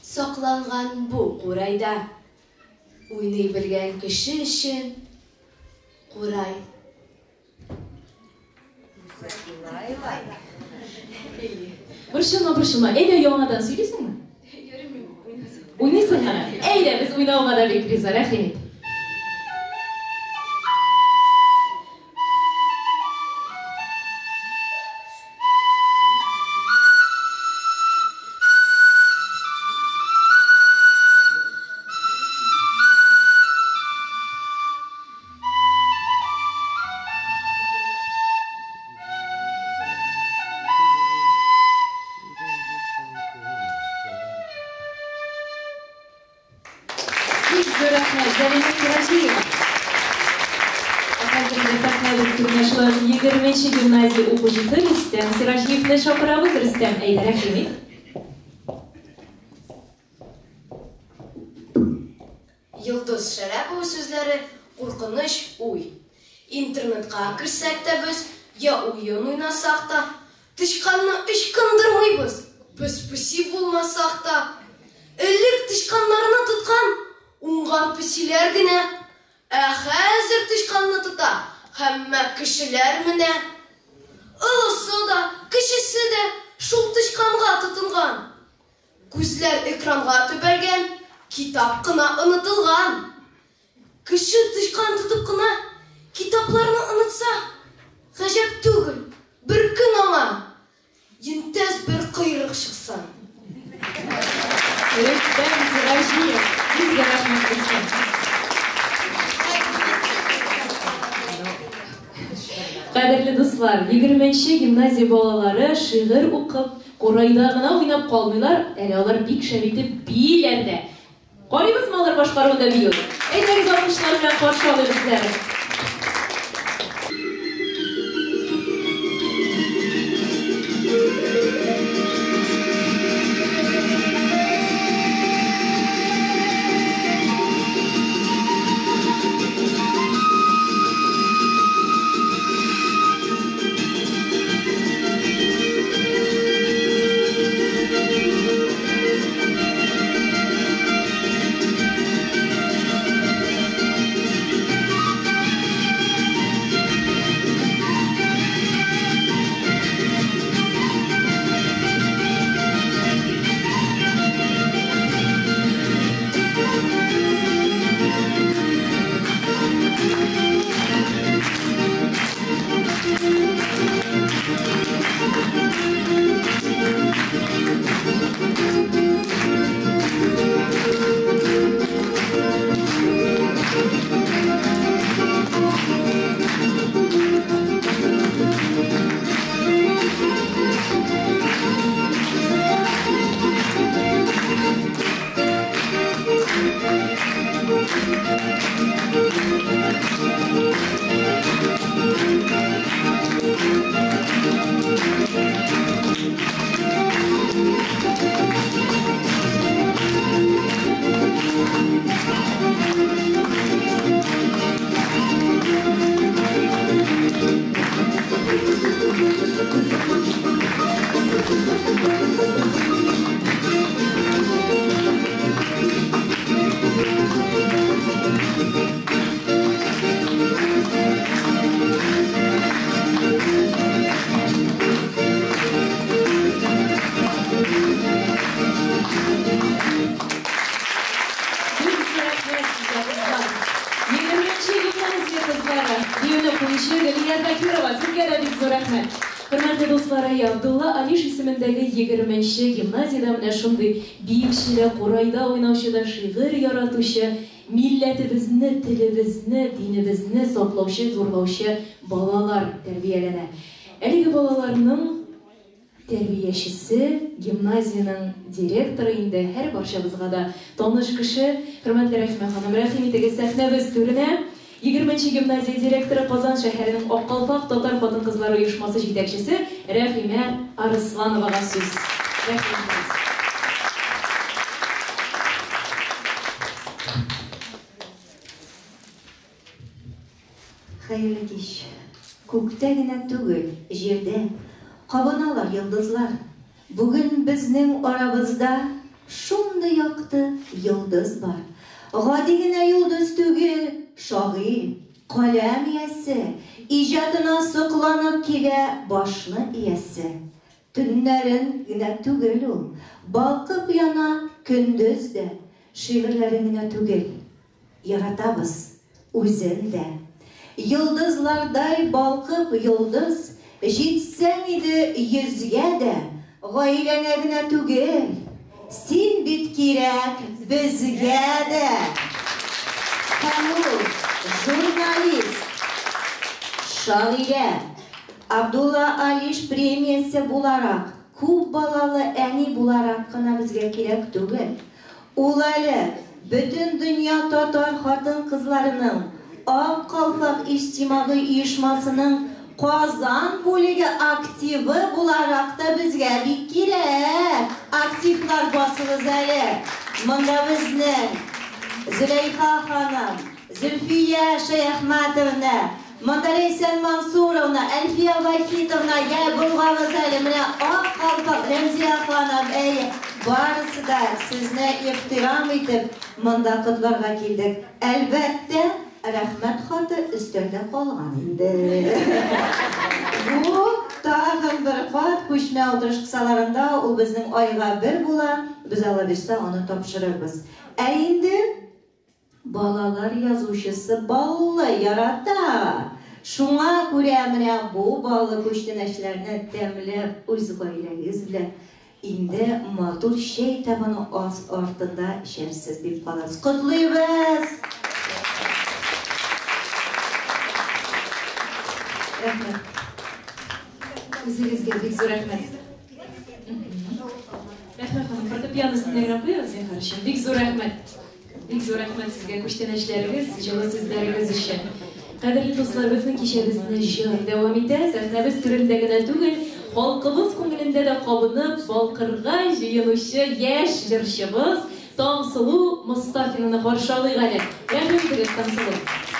Сакланган бу курайда. Уйный белгән кеше өчен курай. Борчылма, борчылма. Әйдә, яңадан сөйлисеңме? Уйныйсың гына. Әйдә, без уйнауга да бик риза, рәхим ит. Бик зур рәхмәт, Зәлинә Сираҗиева. Ә хәзер инде сәхнәбез түренә шулай ук егерменче гимназия укучысы Рөстәм Сираҗиевны чакырабыз. Рөстәм, әйдә, рәхим ит. Йолдыз Шәрәпова сүзләре куркыныч уй. Интернетка керсәк тә без, я уен уйнасак та, тычканны ычкындырмыйбыз, без песи булмасак та. Элек тычканнарны тоткан уңган песиләр генә, ә хәзер тычканны тота һәммә кешеләр менә. Олысы да, кечесе дә шул тычканга тотынган. Күзләр экранга төбәлгән, китап кына онытылган. Кеше тычкан тотып кына китапларны онытса, гаҗәп түгел, бер көн аңа йөнтәс бер койрык чыкса. Рөстәм Сираҗиев, бик зур рәхмәт, Рөстәм. Кадерле дуслар, 20нче гимназия балалары шигырь укып, курайда гына уйнап калмыйлар, әле алар бик шәп итеп бииләр дә. Карыйбызмы алар башкаруында бию? Әйдәгез, алкышлар белән каршы алыйк үзләрен. Егерменче гимназиядә менә шундый биюче дә, курайда уйнаучы да, шигырь яратучы, милләтебезне, телебезне, динебезне саклаучы, зурлаучы балалар тәрбияләнә. Әлеге балаларның тәрбиячесе, гимназиянең директоры инде һәр барчабызга да таныш кеше, хөрмәтле Рәхимә ханым, рәхим итегез сәхнәбез түренә. 20 гимназия директоры, Казан шәһәренең Ак калфак татар хатын-кызлары оешмасы җитәкчесе Рәхимә Арыслановага сүз. Рәхим итегез. Хәерле кич. Күктә генә түгел, җирдә кабыналар йолдызлар. Бүген безнең арабызда шундый якты йолдыз бар. Гади генә йолдыз түгел, шагыйрь, каләм иясе, иҗатына сокланып килә башны иясе. Төннәрен генә түгел ул, балкып яна көндез дә, шигырьләрен генә түгел, яратабыз үзен дә. Йолдызлардай балкып йолдыз, җитсәң иде йөзгә дә, гаиләңә генә түгел, син бит кирәк безгә дә. Һәм ул журналист, шагыйрә, Абдулла Алиш премиясе буларак, күп балалы әни буларак кына безгә кирәк түгел. Ул әле бөтен дөнья татар хатын-кызларының Ак калфак иҗтимагый оешмасының Казан бүлеге активы буларак та безгә бик кирәк. Активлар басыгыз әле. Монда безнең Зөләйха ханым, Зөлфия Шәяхмәтовна, монда Ләйсән Мансуровна, Әлфия Вахитовна, я болгагыз әле, менә Ак калфак, Рәмзия ханым, әй, барысы да сезне ихтирам итеп монда котларга килдек. Әлбәттә, рәхмәт хаты өстәлдә калган инде. Бу тагын бер кат күчмә утырыш кысаларында ул безнең айга бер була, без Алла бирсә аны тапшырырбыз. Ә инде балалар язучысы баллы ярата. Шуңа күрә менә бу баллы күчтәнәчләрне тәмләп үз гаиләгез белән инде матур чәй табыны ас артында эчәрсез дип калабыз. Котлыйбыз! Рәхмәт. Үзегезгә бик зур рәхмәт. Рәхмәт, ханым. Фортепиано өстендә генә куегыз, зинһар өчен. Бик зур рәхмәт. Бик зур рәхмәт сезгә күчтәнәчләрегез, җылы сүзләрегез өчен. Кадерле дуслар, безнең кичәбезне җыр дәвам итә. Сәхнәбез түрендә генә түгел, халкыбыз күңелендә дә кабынып, балкырга җыенучы яшь җырчыбыз Таңсылу Мостафинаны каршы алыйк әле. Рәхим итегез, Таңсылу.